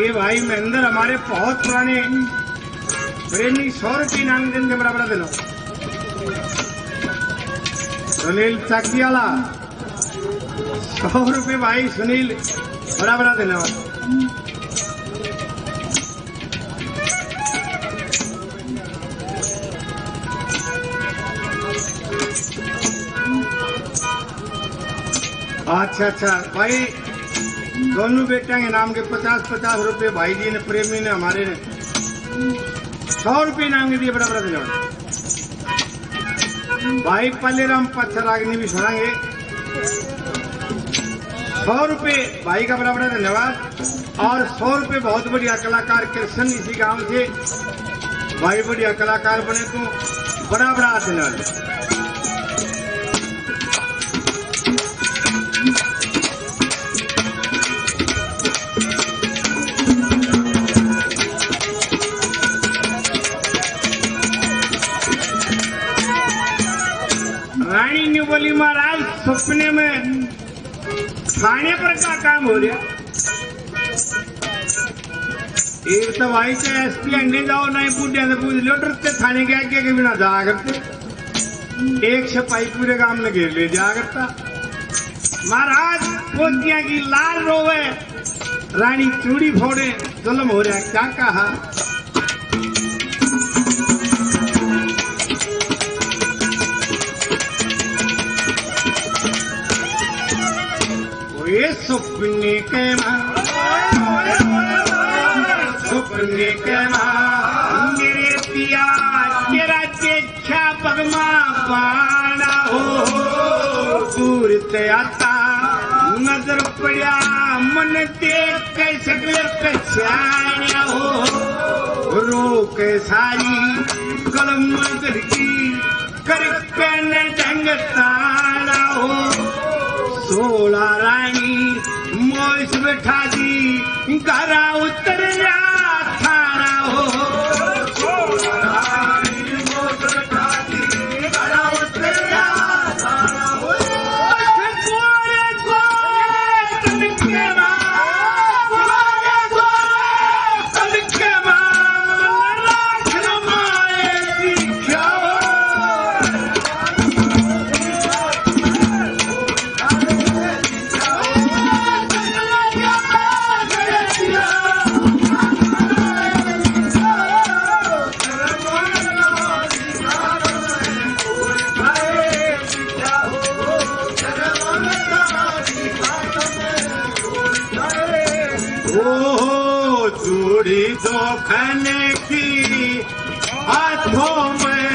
ए भाई महेंद्र, हमारे बहुत पुराने प्रेमी, सौ रुपये इनाम देंगे, बड़ा बड़ा दिलो। सुनील चाकी वाला, सौ रुपये भाई सुनील, बड़ा बड़ा दिलो। अच्छा, अच्छा भाई, दोनों बेटियां के नाम के पचास पचास रुपये भाई जी ने, प्रेमी ने हमारे ने, सौ रुपये इनाम के दिए, बड़ा बड़ा दिलो। भाई पहले राम पत्थर रागनी भी सुनाएंगे। सौ रुपये भाई का बड़ा बड़ा धन्यवाद। और सौ रुपये बहुत बढ़िया कलाकार कृष्ण इसी गांव से, भाई बढ़िया कलाकार बने तू, बड़ा बड़ा धन्यवाद। रानी ने बोली, महाराज, सपने में थाने पर का काम हो रहा? एक तो भाई, चाहे एसपी अंडे जाओ, ना ही बूढ़े ने पूछ लो, डरते थाने के आगे के बिना जाया करते। एक सिपाही पूरे गांव में घेर ले जाया करता। महाराज, पोतियां की लाल रोवे, रानी चूड़ी फोड़े, जुल्म हो रहा, क्या कहा? ओए सपने के माँ, सपने के माँ, मेरे पिया तेरा देखा पगमा पाना हो, दूर ते आता नजर पड़ा, मन देख के सकल पहचाना हो, रोक सारी कलम गढ़ की, कर पेन ढंग ताला हो। सोला रानी मोस बैठा दी, घरा उतर जा थाना हो। सोला रानी मोस बैठा दी, घरा उतर जा थाना हो। गोरे गोरे तनके माँ, गोरे गोरे तनके माँ, राख माए ओ चूड़ी दो खाने की हाथों में,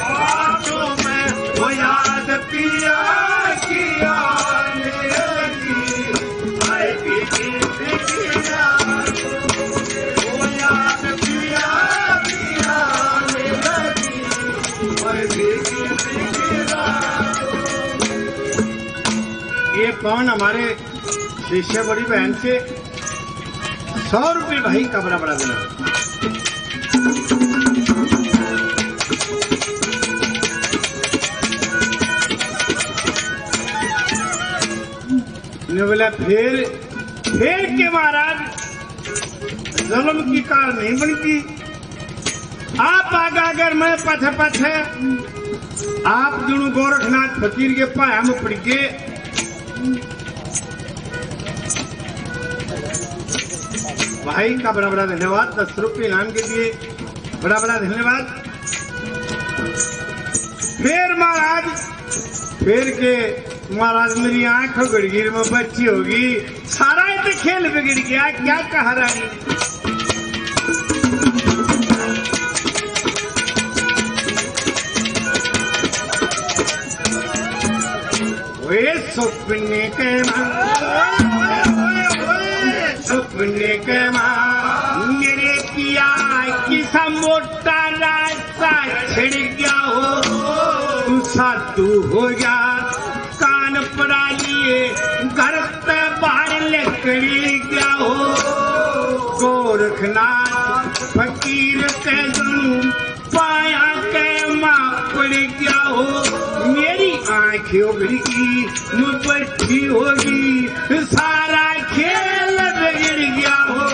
हाथों में, वो याद पिया की आने लगी, हाय पीछे से गिरा। ओ याद पिया की आने लगी, हाय पीछे से गिरा। ये कौन हमारे शिष्य बड़ी बहन से सौ रुपये भाई का बड़ा बड़ा देना। ने बोला, फिर, फिर के महाराज, जुल्म की कार नहीं बनती। आप आगा अगर मैं पछे पछे, आप दोनों गोरखनाथ फकीर के पाया में पड़ गए। भाई का बड़ा बड़ा धन्यवाद, दस रुपये इनाम के लिए बड़ा बड़ा धन्यवाद। फिर महाराज, फिर के महाराज, मेरी आंख घड़गीर में बच्ची होगी, सारा ये तो खेल बिगड़ गया, क्या कहा रानी? वे सपने के माँ, सपने के माँ, मेरे पिया किसा मोटा रास्ता छिड़ गया हो, तू साधु हो गया। कान पड़ा लिए घर से बाहर निकल गया हो, गोरखनाथ फकीर के गुरु पाया के माँ पड़ गया हो। मेरी आँखें उघड़ गई, मुँह बैठी होगी, सारा खेल बिगड़ गया हो।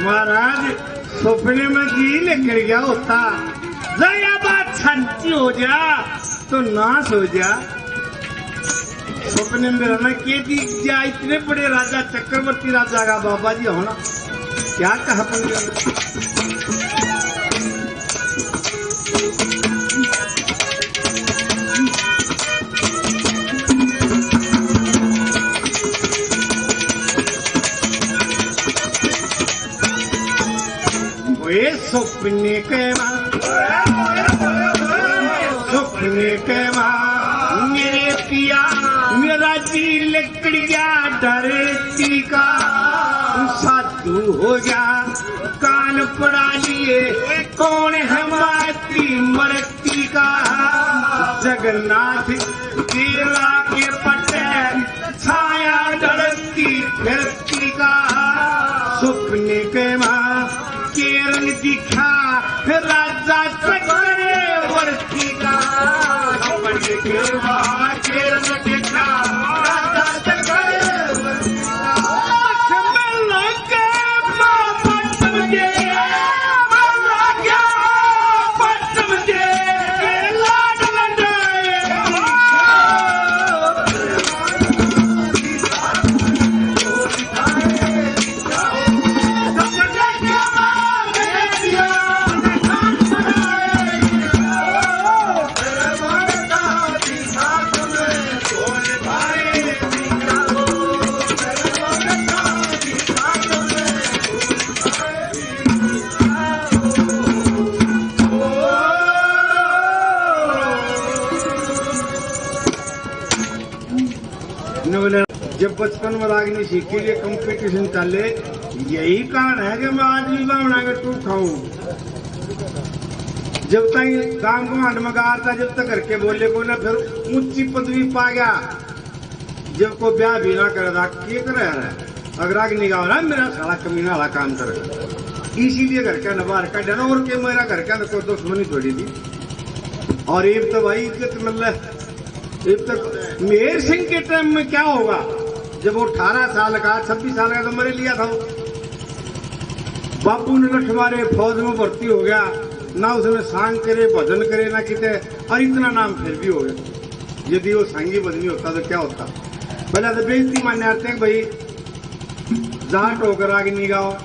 महाराज, सपने में जी निकल गया होता, जरा बात सच्ची हो जा तो नाश हो जा। सपने में मेरा ना के दी जा, इतने बड़े राजा चक्रवर्ती राजा का बाबा जी होना, क्या कहा अपन ओए सपने के माँ, सपने के माँ, मेरे पिया, मेरा जी लिकड़ गया धरती का। साधु हो गया, कान पड़ा लिए, कौन है माती मरती का? जगन्नाथ केरला के पटे छाया ढलती फिरती का। सपने के माँ केरल दिखा, राजा चक्रवर्ती का। सपने के माँ केरल दिखा, राजा चक्रवर्ती का। लक्ष्मण लोग के माँ पटम के, माँ लोग के माँ पटम के, लाड लडाए। ने बोले, जब बचपन में रागनी सीखी, ये कंपटीशन चाले, यही कारण है कि मैं आज भी बावना के टूट खाऊं। जब तक गांव को हंड मगारता, जब तक घर के बोले को ना, फिर ऊंची पदवी पा गया। जब को ब्याह भी ना करे, के करे रहा? अगर आग निगाह रहा, मेरा साला कमीना वाला काम करे, इसीलिए घर का न बाहर का डरा। और के मेरा घर का न कोई दुश्मनी थोड़ी थी। और इब तो भाई इज्जत मिल रहा है। इब तक मेहर सिंह के टाइम में क्या होगा, जब वो अठारह साल का, छब्बीस साल का तो मरे लिया था वो। बापू ने लठ मारे, फौज में भर्ती हो गया, ना उसने सांग करे, भजन करे, ना किते, और इतना नाम फिर भी हो गया। यदि वो सांगी भजनी होता तो क्या होता? पहले तो बेइज्जती मान्य आते हैं भाई, जाट होकर आगे नहीं गाओ।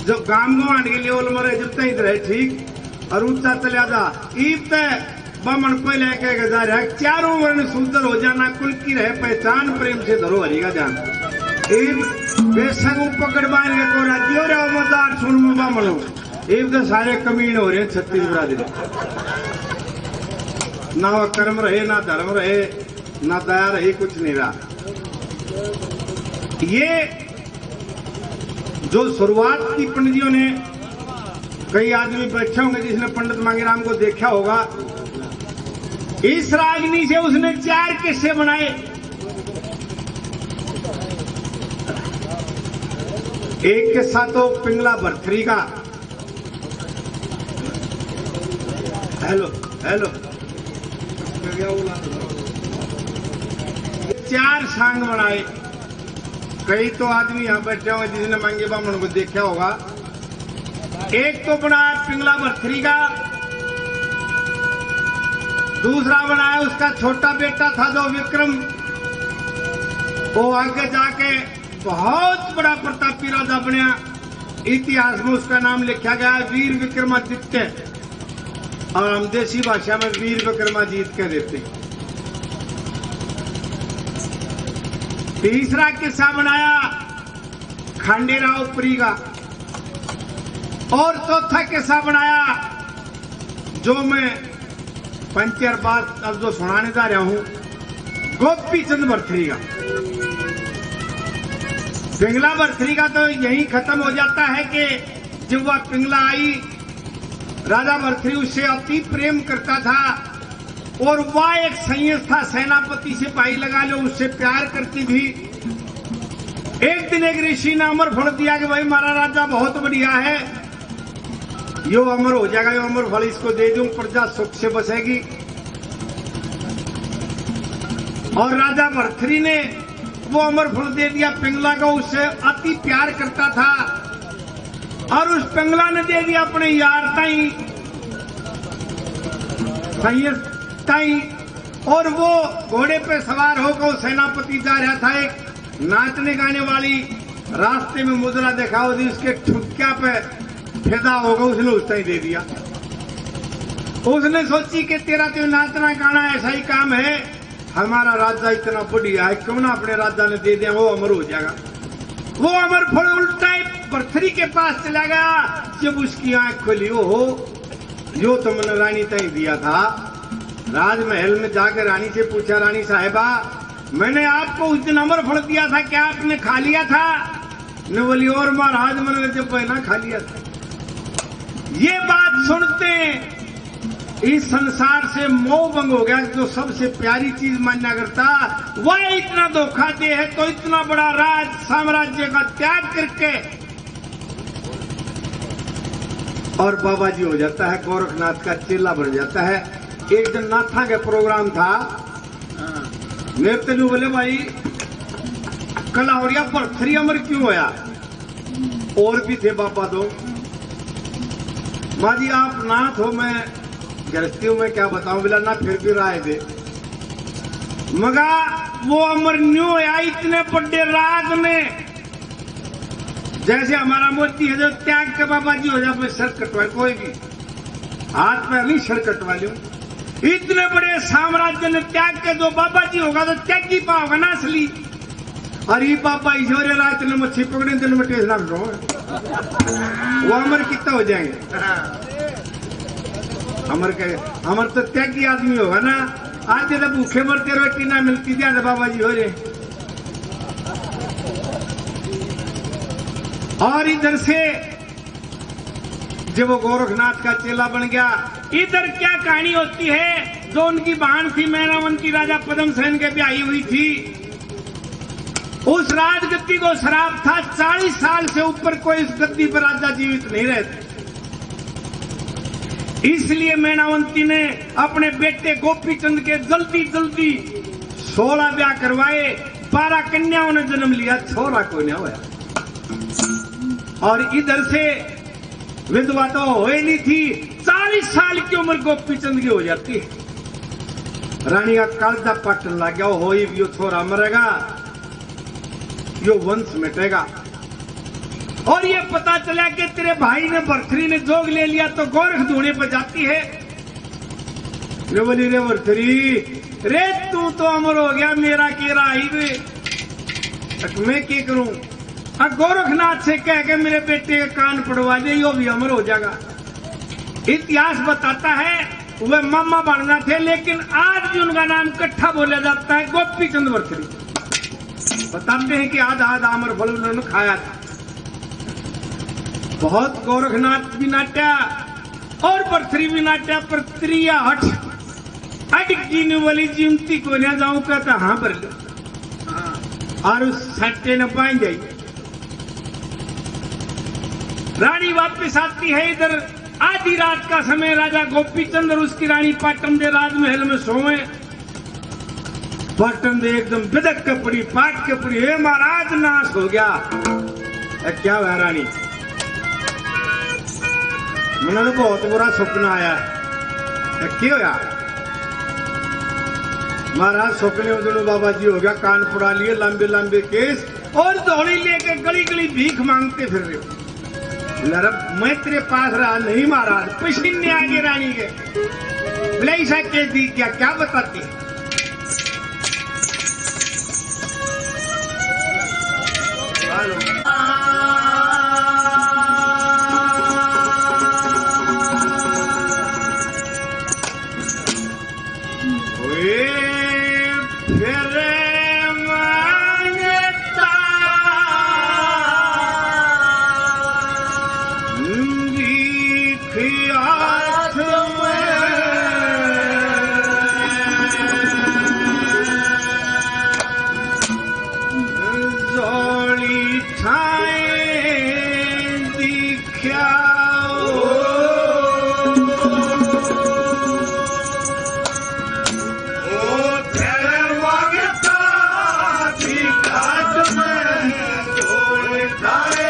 जब गाम गवांड के लेवल मरे, जब तक इधर है ठीक, और ऊंचा चला जा। ईब तक बामण पहले कह के जा रहा है, चारों वर्ण शूद्र हो जाना, कुल की रहे पहचान, प्रेम से धरो हरि का ध्यान। ईब बेशक वो पकड़ बांध के कोरा दियो रे, मजार सुन में बामणो। ईब तो सारे कमीण हो रहे हैं छत्तीस बरादरी। ना वो कर्म रहे, ना धर्म रहे, ना दया रही, कुछ नहीं रहा। ये जो शुरुआत की पंडित जी ने, कई आदमी बैठे होंगे जिसने पंडित मांगेराम को देखा होगा। इस रागनी से उसने चार किस्से बनाए। एक किस्सा तो पिंगला भरथरी का। Hello, hello. चार सांग बनाए। कई तो आदमी यहाँ बैठे हुए जिसने मांगे बामण को देखा होगा। एक तो बनाया पिंगला भरथरी का, दूसरा बनाया उसका छोटा बेटा था जो विक्रम, वो आगे जाके बहुत बड़ा प्रतापी राजा बनया। इतिहास में उसका नाम लिखा गया है वीर विक्रमादित्य। और हम देसी भाषा में वीर विक्रमाजीत कह देते हैं। तीसरा किस्सा बनाया खांडेराव परी का, और चौथा किस्सा बनाया जो मैं पंचर बात अब जो सुनाने जा रहा हूं, गोपी चंद भरथरी का। पिंगला भरथरी का तो यहीं खत्म हो जाता है कि जब वह पिंगला आई, राजा भरथरी उससे अति प्रेम करता था और वह एक संयत था, सेनापति सिपाही लगा लो, उससे प्यार करती थी। एक दिन एक ऋषि ने अमर फल दिया कि भाई, हमारा राजा बहुत बढ़िया है, यो अमर हो जाएगा, यो अमर फल इसको दे दूं, प्रजा सुख से बसेगी। और राजा भरथरी ने वो अमर फल दे दिया पिंगला को, उससे अति प्यार करता था। और उस पिंगला ने दे दिया अपने यार ताई, संयत ताई। और वो घोड़े पे सवार होकर सेनापति जा रहा था। एक नाचने गाने वाली रास्ते में मुजरा दिखाओ थी, उसके ठुमक्या पे फिदा होगा, उसने उस ताई दे दिया। उसने सोची कि तेरा तो नाचना गाना ऐसा ही काम है, हमारा राजा इतना बढ़िया है, क्यों ना अपने राजा ने दे दें, वो अमर हो जाएगा। वो अमर फल उल्टा ही भरथरी के पास चला गया। जब उसकी आंख खुली, "ओहो, यो तो मैंने रानी ताई दिया था।" राजमहल में जाकर रानी से पूछा, "रानी साहिबा, मैंने आपको उस दिन अमर फल दिया था, क्या आपने खा लिया था?" ने बोली, "और महाराज, मैंने जब पहला खा लिया था।" ये बात सुनते इस संसार से मोह भंग हो गया। जो सबसे प्यारी चीज मान्या करता, वह इतना धोखा दे है, तो इतना बड़ा राज साम्राज्य का त्याग करके और बाबा जी हो जाता है, गोरखनाथ का चेला बन जाता है। एक दिन नाथा के प्रोग्राम था, मेरे ते न्यू बोले, "भाई, कलावड़िया भरथरी अमर क्यों होया?" और भी थे बाबा तो। "माँ जी, आप नाथ हो, मैं गृहस्थी हूँ, मैं क्या बताऊं?" बोला, "ना, फिर भी राय दे।" मगा वो अमर न्यू होया, इतने बड़े राग ने, जैसे हमारा मोदी है जो त्याग के बाबा जी हो जाए, अपने सर कटवाए, कोई भी हाथ पैर नहीं, सर कटवा लो। इतने बड़े साम्राज्य ने त्याग के जो बाबा जी होगा तो त्यागी पाओगा ना असली। और ये बाबा ईश्वरी रात ने मच्छी पकड़े, दिन में टेस्ट ना करो, वो अमर कितना हो जाएंगे। अमर के, अमर तो त्यागी आदमी होगा ना। आज जब भूखे मरते, रोटी ना मिलती, ध्यान बाबा जी हो रहे। और इधर से जब वो गोरखनाथ का चेला बन गया, इधर क्या कहानी होती है, जो उनकी बहन थी मैनावंती, राजा पद्मसेन के ब्याही हुई थी, उस राजगद्दी को श्राप था, चालीस साल से ऊपर कोई इस गद्दी पर राजा जीवित नहीं रहता। इसलिए मैनावंती ने अपने बेटे गोपीचंद के जल्दी जल्दी सोलह ब्याह करवाए, बारह कन्याओं ने जन्म लिया, छोरा कोई ना होया। और इधर से विधवा तो होए नहीं थी, चालीस साल की उम्र गोपीचंद की हो जाती है। रानी का कालजा पाटन लग गया, हो, यो छोरा मरेगा, यो वंश मिटेगा। और ये पता चला कि तेरे भाई ने, भरथरी ने जोग ले लिया, तो गोरख धूणे पर जाती है। रे बोली, रे भरथरी, रे तू तो अमर हो गया, मेरा के रहा ही रे। अब मैं के करूं? अब गोरखनाथ से कह के मेरे बेटे के कान पड़वा दे, यो भी अमर हो जाएगा। इतिहास बताता है, वे मामा बनना थे, लेकिन आज भी उनका नाम इकट्ठा बोला जाता है, गोपीचंद भरथरी। बताते हैं कि आधा आधा अमर फल उन्होंने खाया था। बहुत गोरखनाथ भी नाट्या और भरथरी भी नाट्या, पर त्रिया हठ अटकी ने बोली, जीमती को ना जाऊं का तो हाँ भर लो। और उस सट्टे ने पाई जाई। रानी वापस आती है इधर, आधी रात का समय, राजा गोपीचंद और उसकी रानी पाटन दे राजमहल में सोवे। पाटन दे एकदम बिदक के पड़ी, पाट के पड़ी, "हे महाराज, नाश हो गया।" "ए, क्या होया रानी?" "मन्ने तो बहुत बुरा सपना आया।" "ए, क्या होया?" "महाराज, सपने उजड़ो बाबा जी हो गया, कान पड़ा लिए, लंबे लंबे केस और झोली लेके गली गली भीख मांगते फिर रहे हो।" बोला, "रब, मैं तेरे पास रहा नहीं महाराज, पसीने आ गए रानी के।" बोला, "ऐसा कह दी क्या, क्या बताती है?" वे फिर मांगता भीख हाथ में, झोली ठाए दी क्या हो? ओ तेरे वंगता की काट में तोड़ खाए।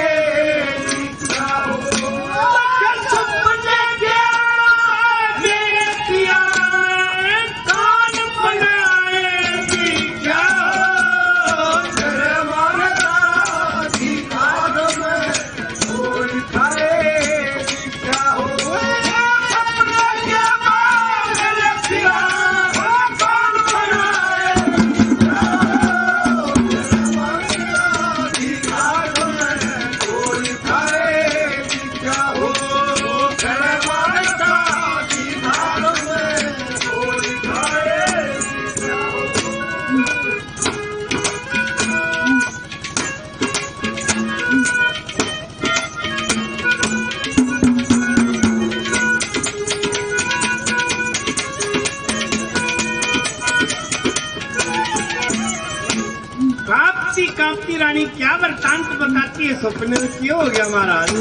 कांपती कांपती रानी क्या वृत्तांत बताती है, सपने में क्या हो गया महाराज?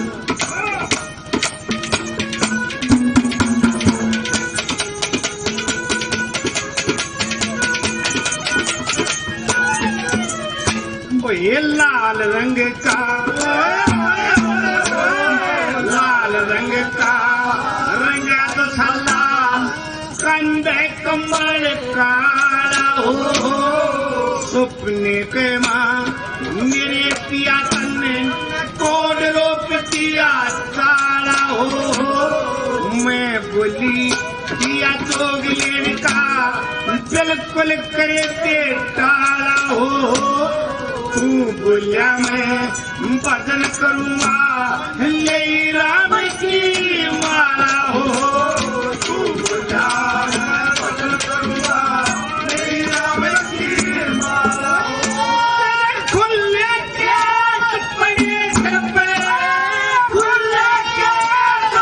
ओ ये लाल रंग का, लाल रंग का रंगा तो साला, कंधे कमल काला हो। सपने के माँ मेरे पिया तन्ने कोड रूप दिया काला हो। मैं बोली दिया जोग लेने का बिल्कुल करे दे टाला हो। तू बोलिया मैं भजन करूँगा, ले राम की माला हो। तू बोलिया मैं भजन करूँगा, ले राम की माला हो। खुले खेत पड़े घर पे, खुले खेत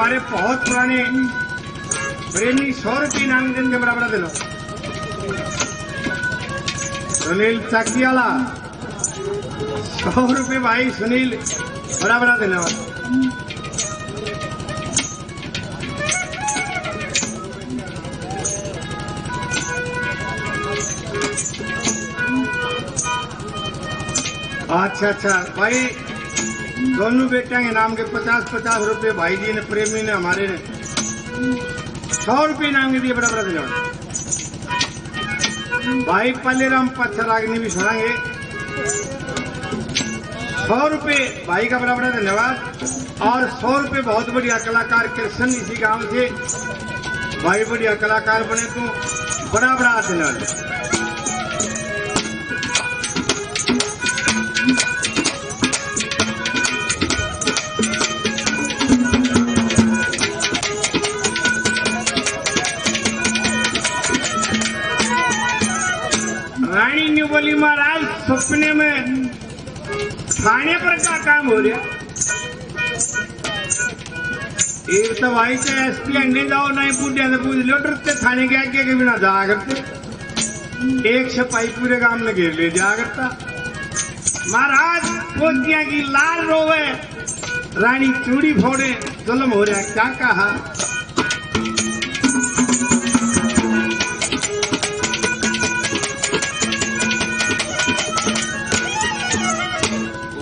हमारे बहुत पुराने प्रेमी सौ रुपये इनाम देंगे, बड़ा बड़ा दिलो। सुनील चाकी वाला, सौ रुपये भाई सुनील, बड़ा बड़ा दिलो। अच्छा, अच्छा भाई, दोनों बेटियां के नाम के पचास पचास रुपये भाई जी ने, प्रेमी ने हमारे ने सौ रुपये इनाम के दिए, बड़ा बड़ा धन्यवाद। भाई पल्लेराम पत्थर रागनी भी सुनाएंगे। सौ रुपये भाई का बड़ा बड़ा धन्यवाद। और सौ रुपये बहुत बढ़िया कलाकार कृष्ण इसी गांव से, भाई बढ़िया कलाकार बने तू, बड़ा बड़ा धन्यवाद। रानी ने बोली, महाराज, सपने में थाने पर का काम हो रहा? एक तो भाई से एसपी अंडे जाओ, ना ही बूढ़े से पूछ लो, डरते थाने के आगे के बिना जाया करते। एक सिपाही पूरे गांव में घेर ले जाया करता। महाराज, फौजियां की लाल रोवे, रानी चूड़ी फोड़े, जुल्म हो रहा, क्या कहा?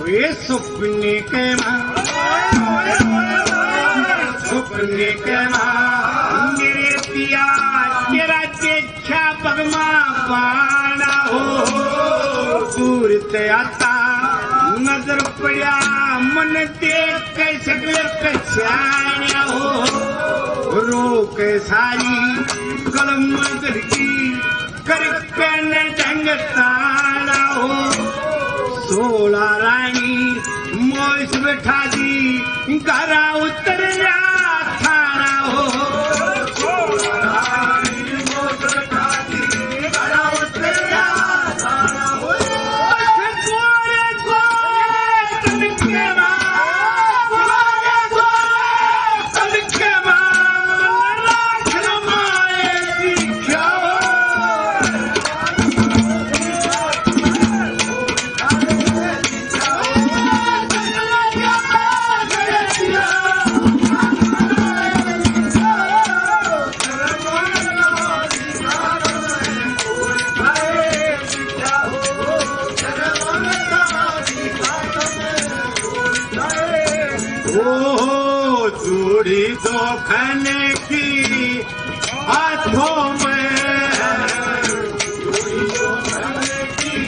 ओए सुपने के माँ, सुपने के माँ, मेरे पिया तेरा देखा पगमा पाना हो, दूर ते आता नजर पड़ा, मन देख के शक्ल पहचाना हो, रोक सारी कलम गढ़ की करके न ढंग ताना हो। सोला रानी मोस बैठा दी, घरा उतर जा थाना हो। सोला रानी मोस बैठा दी, घरा उतर जा थाना हो। गोरे गोरे तनके माँ, गोरे गोरे तनके माँ, राख माए दिखाओ। ओ चूड़ी दो खाने की हाथों में, चूड़ी दो खाने की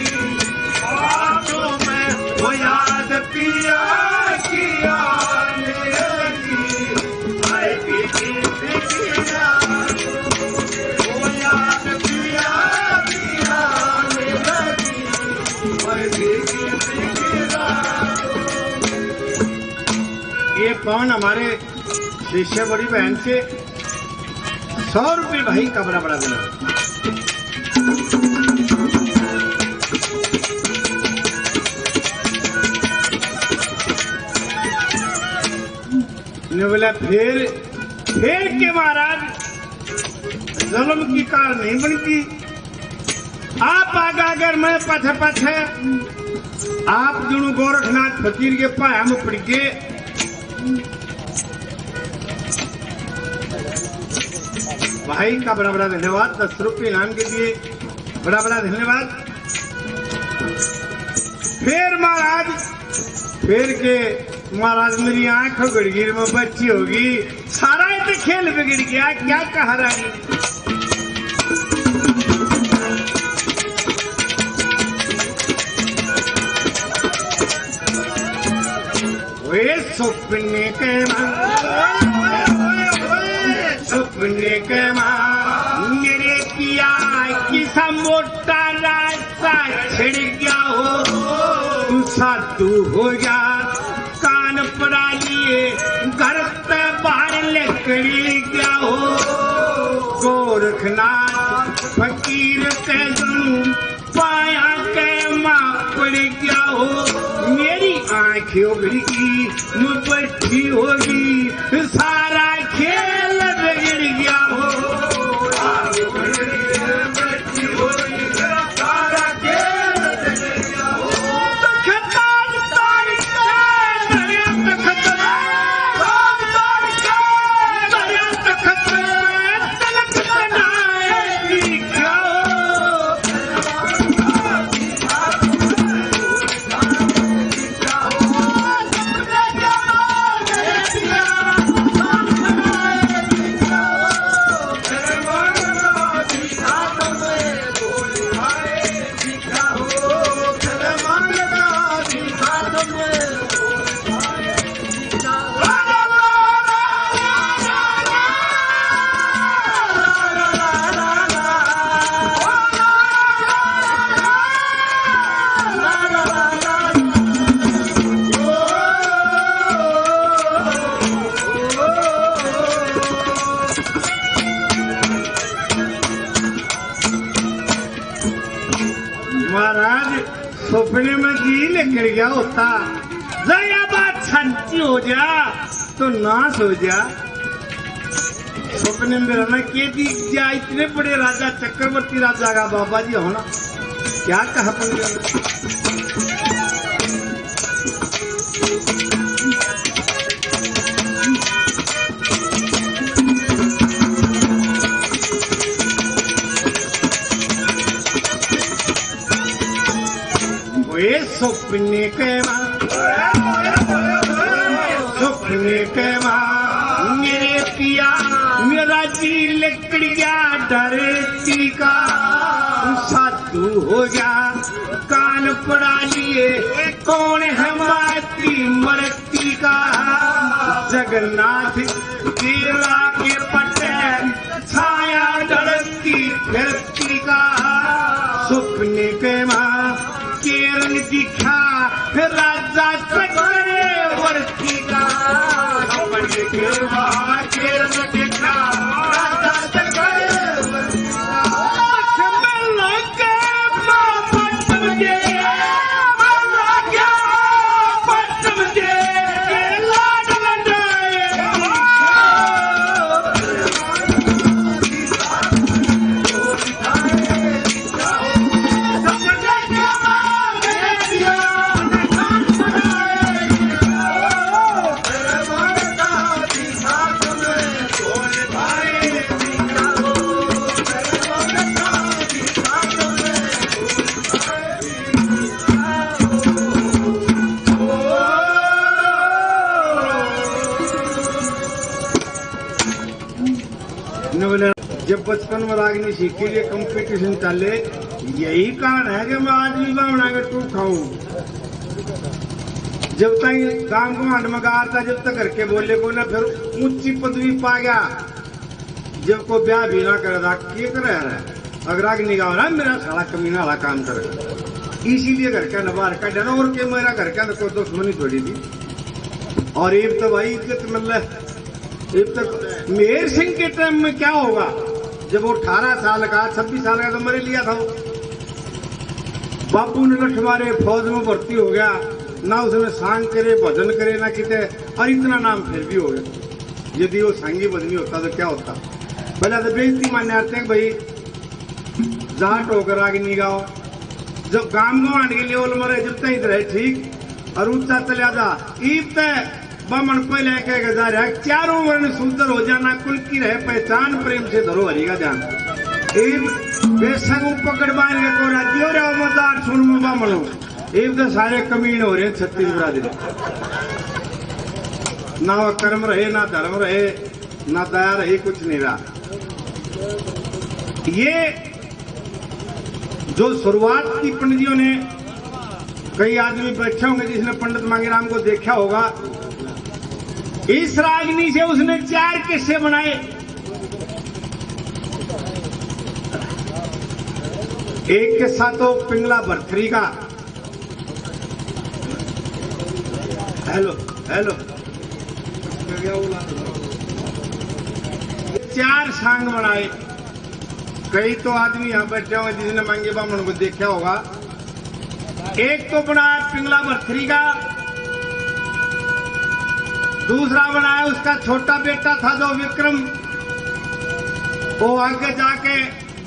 हाथों में, वो याद पिया की आने लगी। हाय पीछे पीछे याद, वो याद पिया की आने लगी। हाय पीछे पीछे याद। ये पवन हमारे शिष्य बड़ी बहन से सौ रुपये भाई का बड़ा बड़ा देना। ने बोला, फिर, फिर के महाराज, जुल्म की कार नहीं बनती। आप आगा अगर मैं पछे पछे, आप दोनों गोरखनाथ फकीर के पाया में पड़ गए। भाई का बड़ा बड़ा धन्यवाद, दस रुपये इनाम के लिए बड़ा बड़ा धन्यवाद। फिर महाराज, फिर के महाराज, मेरी आंख उघड़ गई, मैं बच्ची होगी, सारा ये तो खेल बिगड़ गया, क्या कहा रानी? ओए सुपने के माँ, सुपने के माँ, मेरे पिया किसा मोटा रास्ता छिड़ गया हो, तू साधु हो गया, कान पड़ा लिए घर ते बाहर निकल गया हो। गोरखनाथ फकीर के गुरु पाया के माँ पड़ गया हो। मेरी आँखें उघड़ गई, मुँह बैठी होगी, सारा सपने में जी निकल गया होता, जरा बात सच्ची हो जा तो नाश हो जा। सपने में मेरा ना के दिख गया, इतने बड़े राजा चक्रवर्ती राजा का बाबा जी होना, क्या कहा अपन। ओए सपने के माँ, सपने के माँ, मेरे पिया, मेरा जी लिकड़ गया धरती का। साधु हो गया, कान पड़ा लिए, कौन है माती मरती का। जगन्नाथ केला के पटे, छाया ढलती फिरती का। सपने के माँ केरन दिखा, राजा चक्रवर्ती का। सपने के माँ केरन दिखा, राजा चक्रवर्ती का। जब बचपन में रागनी सीखी, ये कंपटीशन चले, यही कारण है कि मैं आज भी बावना के टूक खाऊं। जब तक गांव गवांड में गार था, जब तक घर के बोले को ना, फिर ऊंची पदवी पा गया। जब को ब्याह भी ना करे था, के करे रहा? अगर आग निगाह रहा, मेरा साला कमीना वाला काम करे। इसीलिए घर का न बाहर का डर, और के मेरा घर का न कोई दुश्मनी थोड़ी थी। और इब तो भाई इज्जत मिल रहा है। इब तक मेहर सिंह के टाइम में क्या होगा, जब वो अठारह साल का, छब्बीस साल का तो मरे लिया था वो। बापू ने लठ मारे, फौज में भर्ती हो गया, ना उसने सांग करे, भजन करे, ना किते, और इतना नाम फिर भी हो गया। यदि वो सांगी भजनी होता तो क्या होता? पहले तो बेइज्जती मान्य आते हैं भाई, जाट होकर आग नहीं गाओ। जब गाम गवांड के लिए ओल मरे, जब तक इधर है ठीक, और ऊंचा चले जा। ईब ते बामण पहले कह के जा रहा है, चारों वर्ण शूद्र हो जाना, कुल की रहे पहचान, प्रेम से धरो हरि का ध्यान। ईब बेशक वो पकड़ बांध के कोरा दियो रे, वो मजार सुन में बामणो। ईब तो सारे कमीन हो रहे हैं छत्तीसगढ़ दे। ना वो कर्म रहे, ना धर्म रहे, ना दया रही, कुछ नहीं रहा। ये जो शुरुआत की पंडित जी ने, कई आदमी बैठे होंगे जिसने पंडित मांगीराम को देखा होगा। इस रागनी से उसने चार किस्से बनाए। एक किस्सा तो पिंगला भरथरी का। Hello, hello. चार सांग बनाए। कई तो आदमी यहाँ बैठे हुए जिसने मांगे बामण को देखा होगा। एक तो बनाया पिंगला भरथरी का, दूसरा बनाया उसका छोटा बेटा था जो विक्रम, वो आगे जाके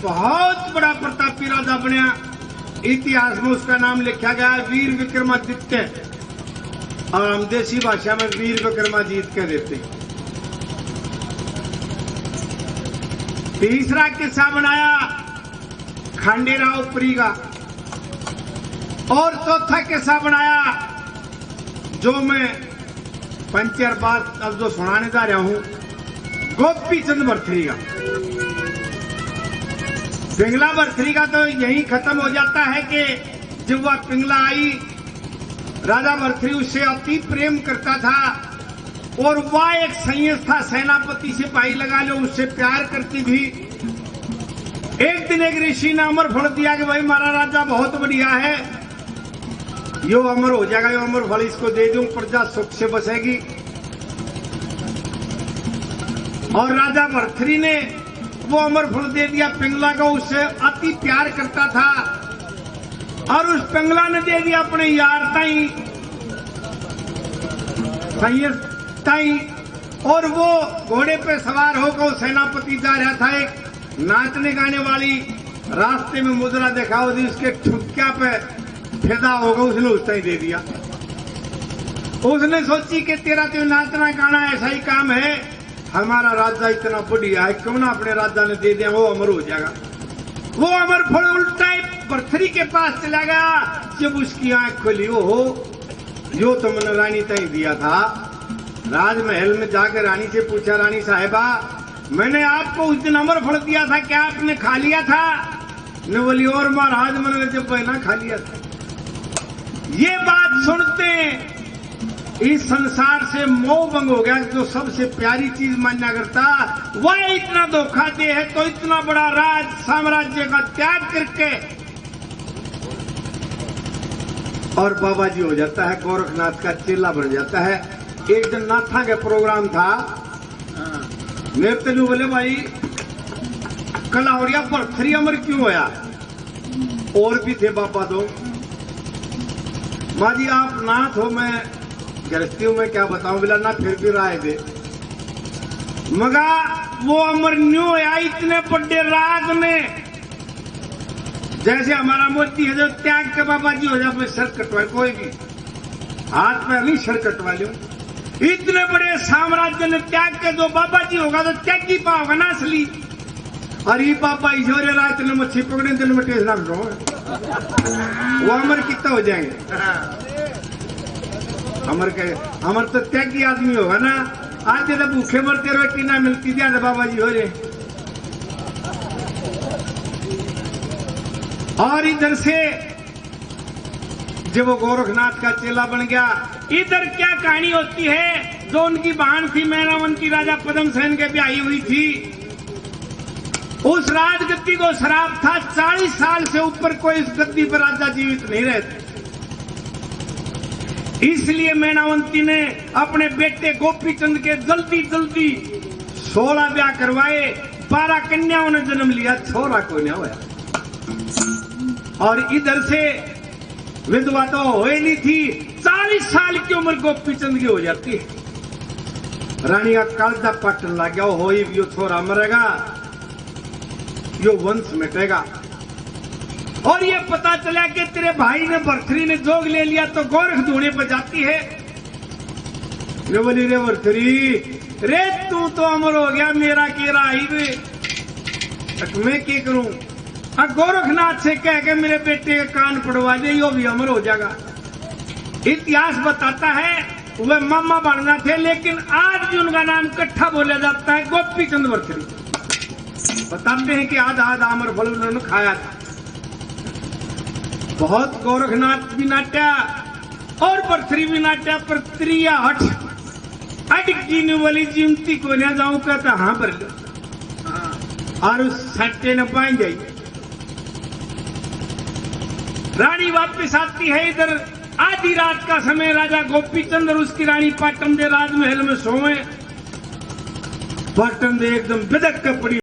बहुत बड़ा प्रतापी राजा बनया। इतिहास में उसका नाम लिखा गया है वीर विक्रमादित्य, और हम देसी भाषा में वीर विक्रमाजीत कह देते हैं। तीसरा किस्सा बनाया खंडेराव परी का, और चौथा किस्सा बनाया जो मैं पंच और बात अब जो सुनाने जा रहा हूं, गोपी चंद भरथरी का। पिंगला भरथरी का तो यही खत्म हो जाता है कि जब वह पिंगला आई, राजा भरथरी उससे अति प्रेम करता था और वह एक संयस था, सेनापति सिपाही लगा लो, उससे प्यार करती थी। एक दिन एक ऋषि ने अमर फल दिया कि भाई, हमारा राजा बहुत बढ़िया है, यो अमर हो जाएगा, यो अमर फल इसको दे दूं, प्रजा सुख से बसेगी। और राजा भरथरी ने वो अमर फल दे दिया पिंगला को, उससे अति प्यार करता था। और उस पिंगला ने दे दिया अपने यार ताई, सैयद ताई। और वो घोड़े पे सवार होकर वो सेनापति जा रहा था, एक नाचने गाने वाली रास्ते में मुजरा दिखाओ थी, उसके ठुमक्या पे फिदा होगा, उसने उस ताई दे दिया। उसने सोची कि तेरा तो नाचना गाना ऐसा ही काम है, हमारा राजा इतना बढ़िया है, क्यों ना अपने राजा ने दे दें, वो अमर हो जाएगा। वो अमर फल उल्टा ही भरथरी के पास चला गया। जब उसकी आंख खुली, "ओहो, यो तो मैंने रानी ताई दिया था।" राजमहल में जाकर रानी से पूछा, "रानी साहिबा, मैंने आपको उस दिन अमर फल दिया था, क्या आपने खा लिया था?" ने बोली, "और महाराज, मैंने जब ना खा लिया था।" ये बात सुनते इस संसार से मोह भंग हो गया। जो सबसे प्यारी चीज मान्या करता, वह इतना धोखा दे है, तो इतना बड़ा राज साम्राज्य का त्याग करके और बाबा जी हो जाता है, गोरखनाथ का चेला बन जाता है। एक दिन नाथा के प्रोग्राम था, हाँ। मेरे तेनू बोले, "भाई, कला हो रहा, भरथरी अमर क्यों होया?" और भी थे बाबा दो। "माँ जी, आप नाथ हो, मैं गृहस्थी हूँ, मैं क्या बताऊं।" बोला, "ना, फिर भी राय दे।" मगा वो अमर न्यू होया, इतने बड़े राज में, जैसे हमारा मोदी है, जो त्याग के बाबा जी हो जाए, अपने सर कटवा, कोई भी हाथ पैर नहीं, सर कटवा लो। इतने बड़े साम्राज्य ने त्याग के जो बाबा जी होगा, तो त्यागी पाओगा ना असली। और ये बाबा ईश्वरी रात ने मच्छी पकड़े, दिन में टेस्ट ना लो, वो अमर कितना हो जाएंगे। अमर के, अमर तो त्यागी आदमी होगा ना। आज तो भूखे मरते, रोटी ना मिलती, ज्यादा बाबा जी हो रहे। और इधर से जब वो गोरखनाथ का चेला बन गया, इधर क्या कहानी होती है? जो उनकी बहन थी मैनावंती, राजा पद्मसेन के ब्याही हुई थी, उस राजगद्दी को श्राप था, चालीस साल से ऊपर कोई इस गद्दी पर राजा जीवित नहीं रहते। इसलिए मैनावंती ने अपने बेटे गोपीचंद के जल्दी जल्दी सोलह ब्याह करवाए, बारह कन्याओं ने जन्म लिया, छोरा कोई नहीं होया। और इधर से विधवा तो हो ही नहीं थी, चालीस साल की उम्र गोपीचंद की हो जाती है। रानी का कालजा पाटन लग गया, हो, यो छोरा मरेगा, यो वंश मिटेगा। और ये पता चला कि तेरे भाई ने भरथरी ने जोग ले लिया, तो गोरख धूने पर जाती है। ने बोली, "रे भरथरी, रे तू तो अमर हो गया, मेरा के रहा ही रे, अब मैं के करूं?" अब गोरखनाथ से कह के मेरे बेटे के कान पड़वा दे, यो भी अमर हो जाएगा। इतिहास बताता है, वे मामा बनना थे, लेकिन आज भी उनका नाम इकट्ठा बोला जाता है, गोपीचंद भरथरी। बताते हैं कि आधा आधा अमर फल उन्होंने खाया था। बहुत गोरखनाथ भी नाट्या और भरथरी भी नाट्या, पर त्रिया हठ अटकी ने बोली, "जीवती को ना जाऊं का तो हाँ भर लो।" और उस सट्टे ने बांध जाई। रानी वापस आती है इधर, आधी रात का समय, राजा गोपीचंद और उसकी रानी पाटन दे राजमहल में सोए। पाटन दे एकदम बिदक के पड़ी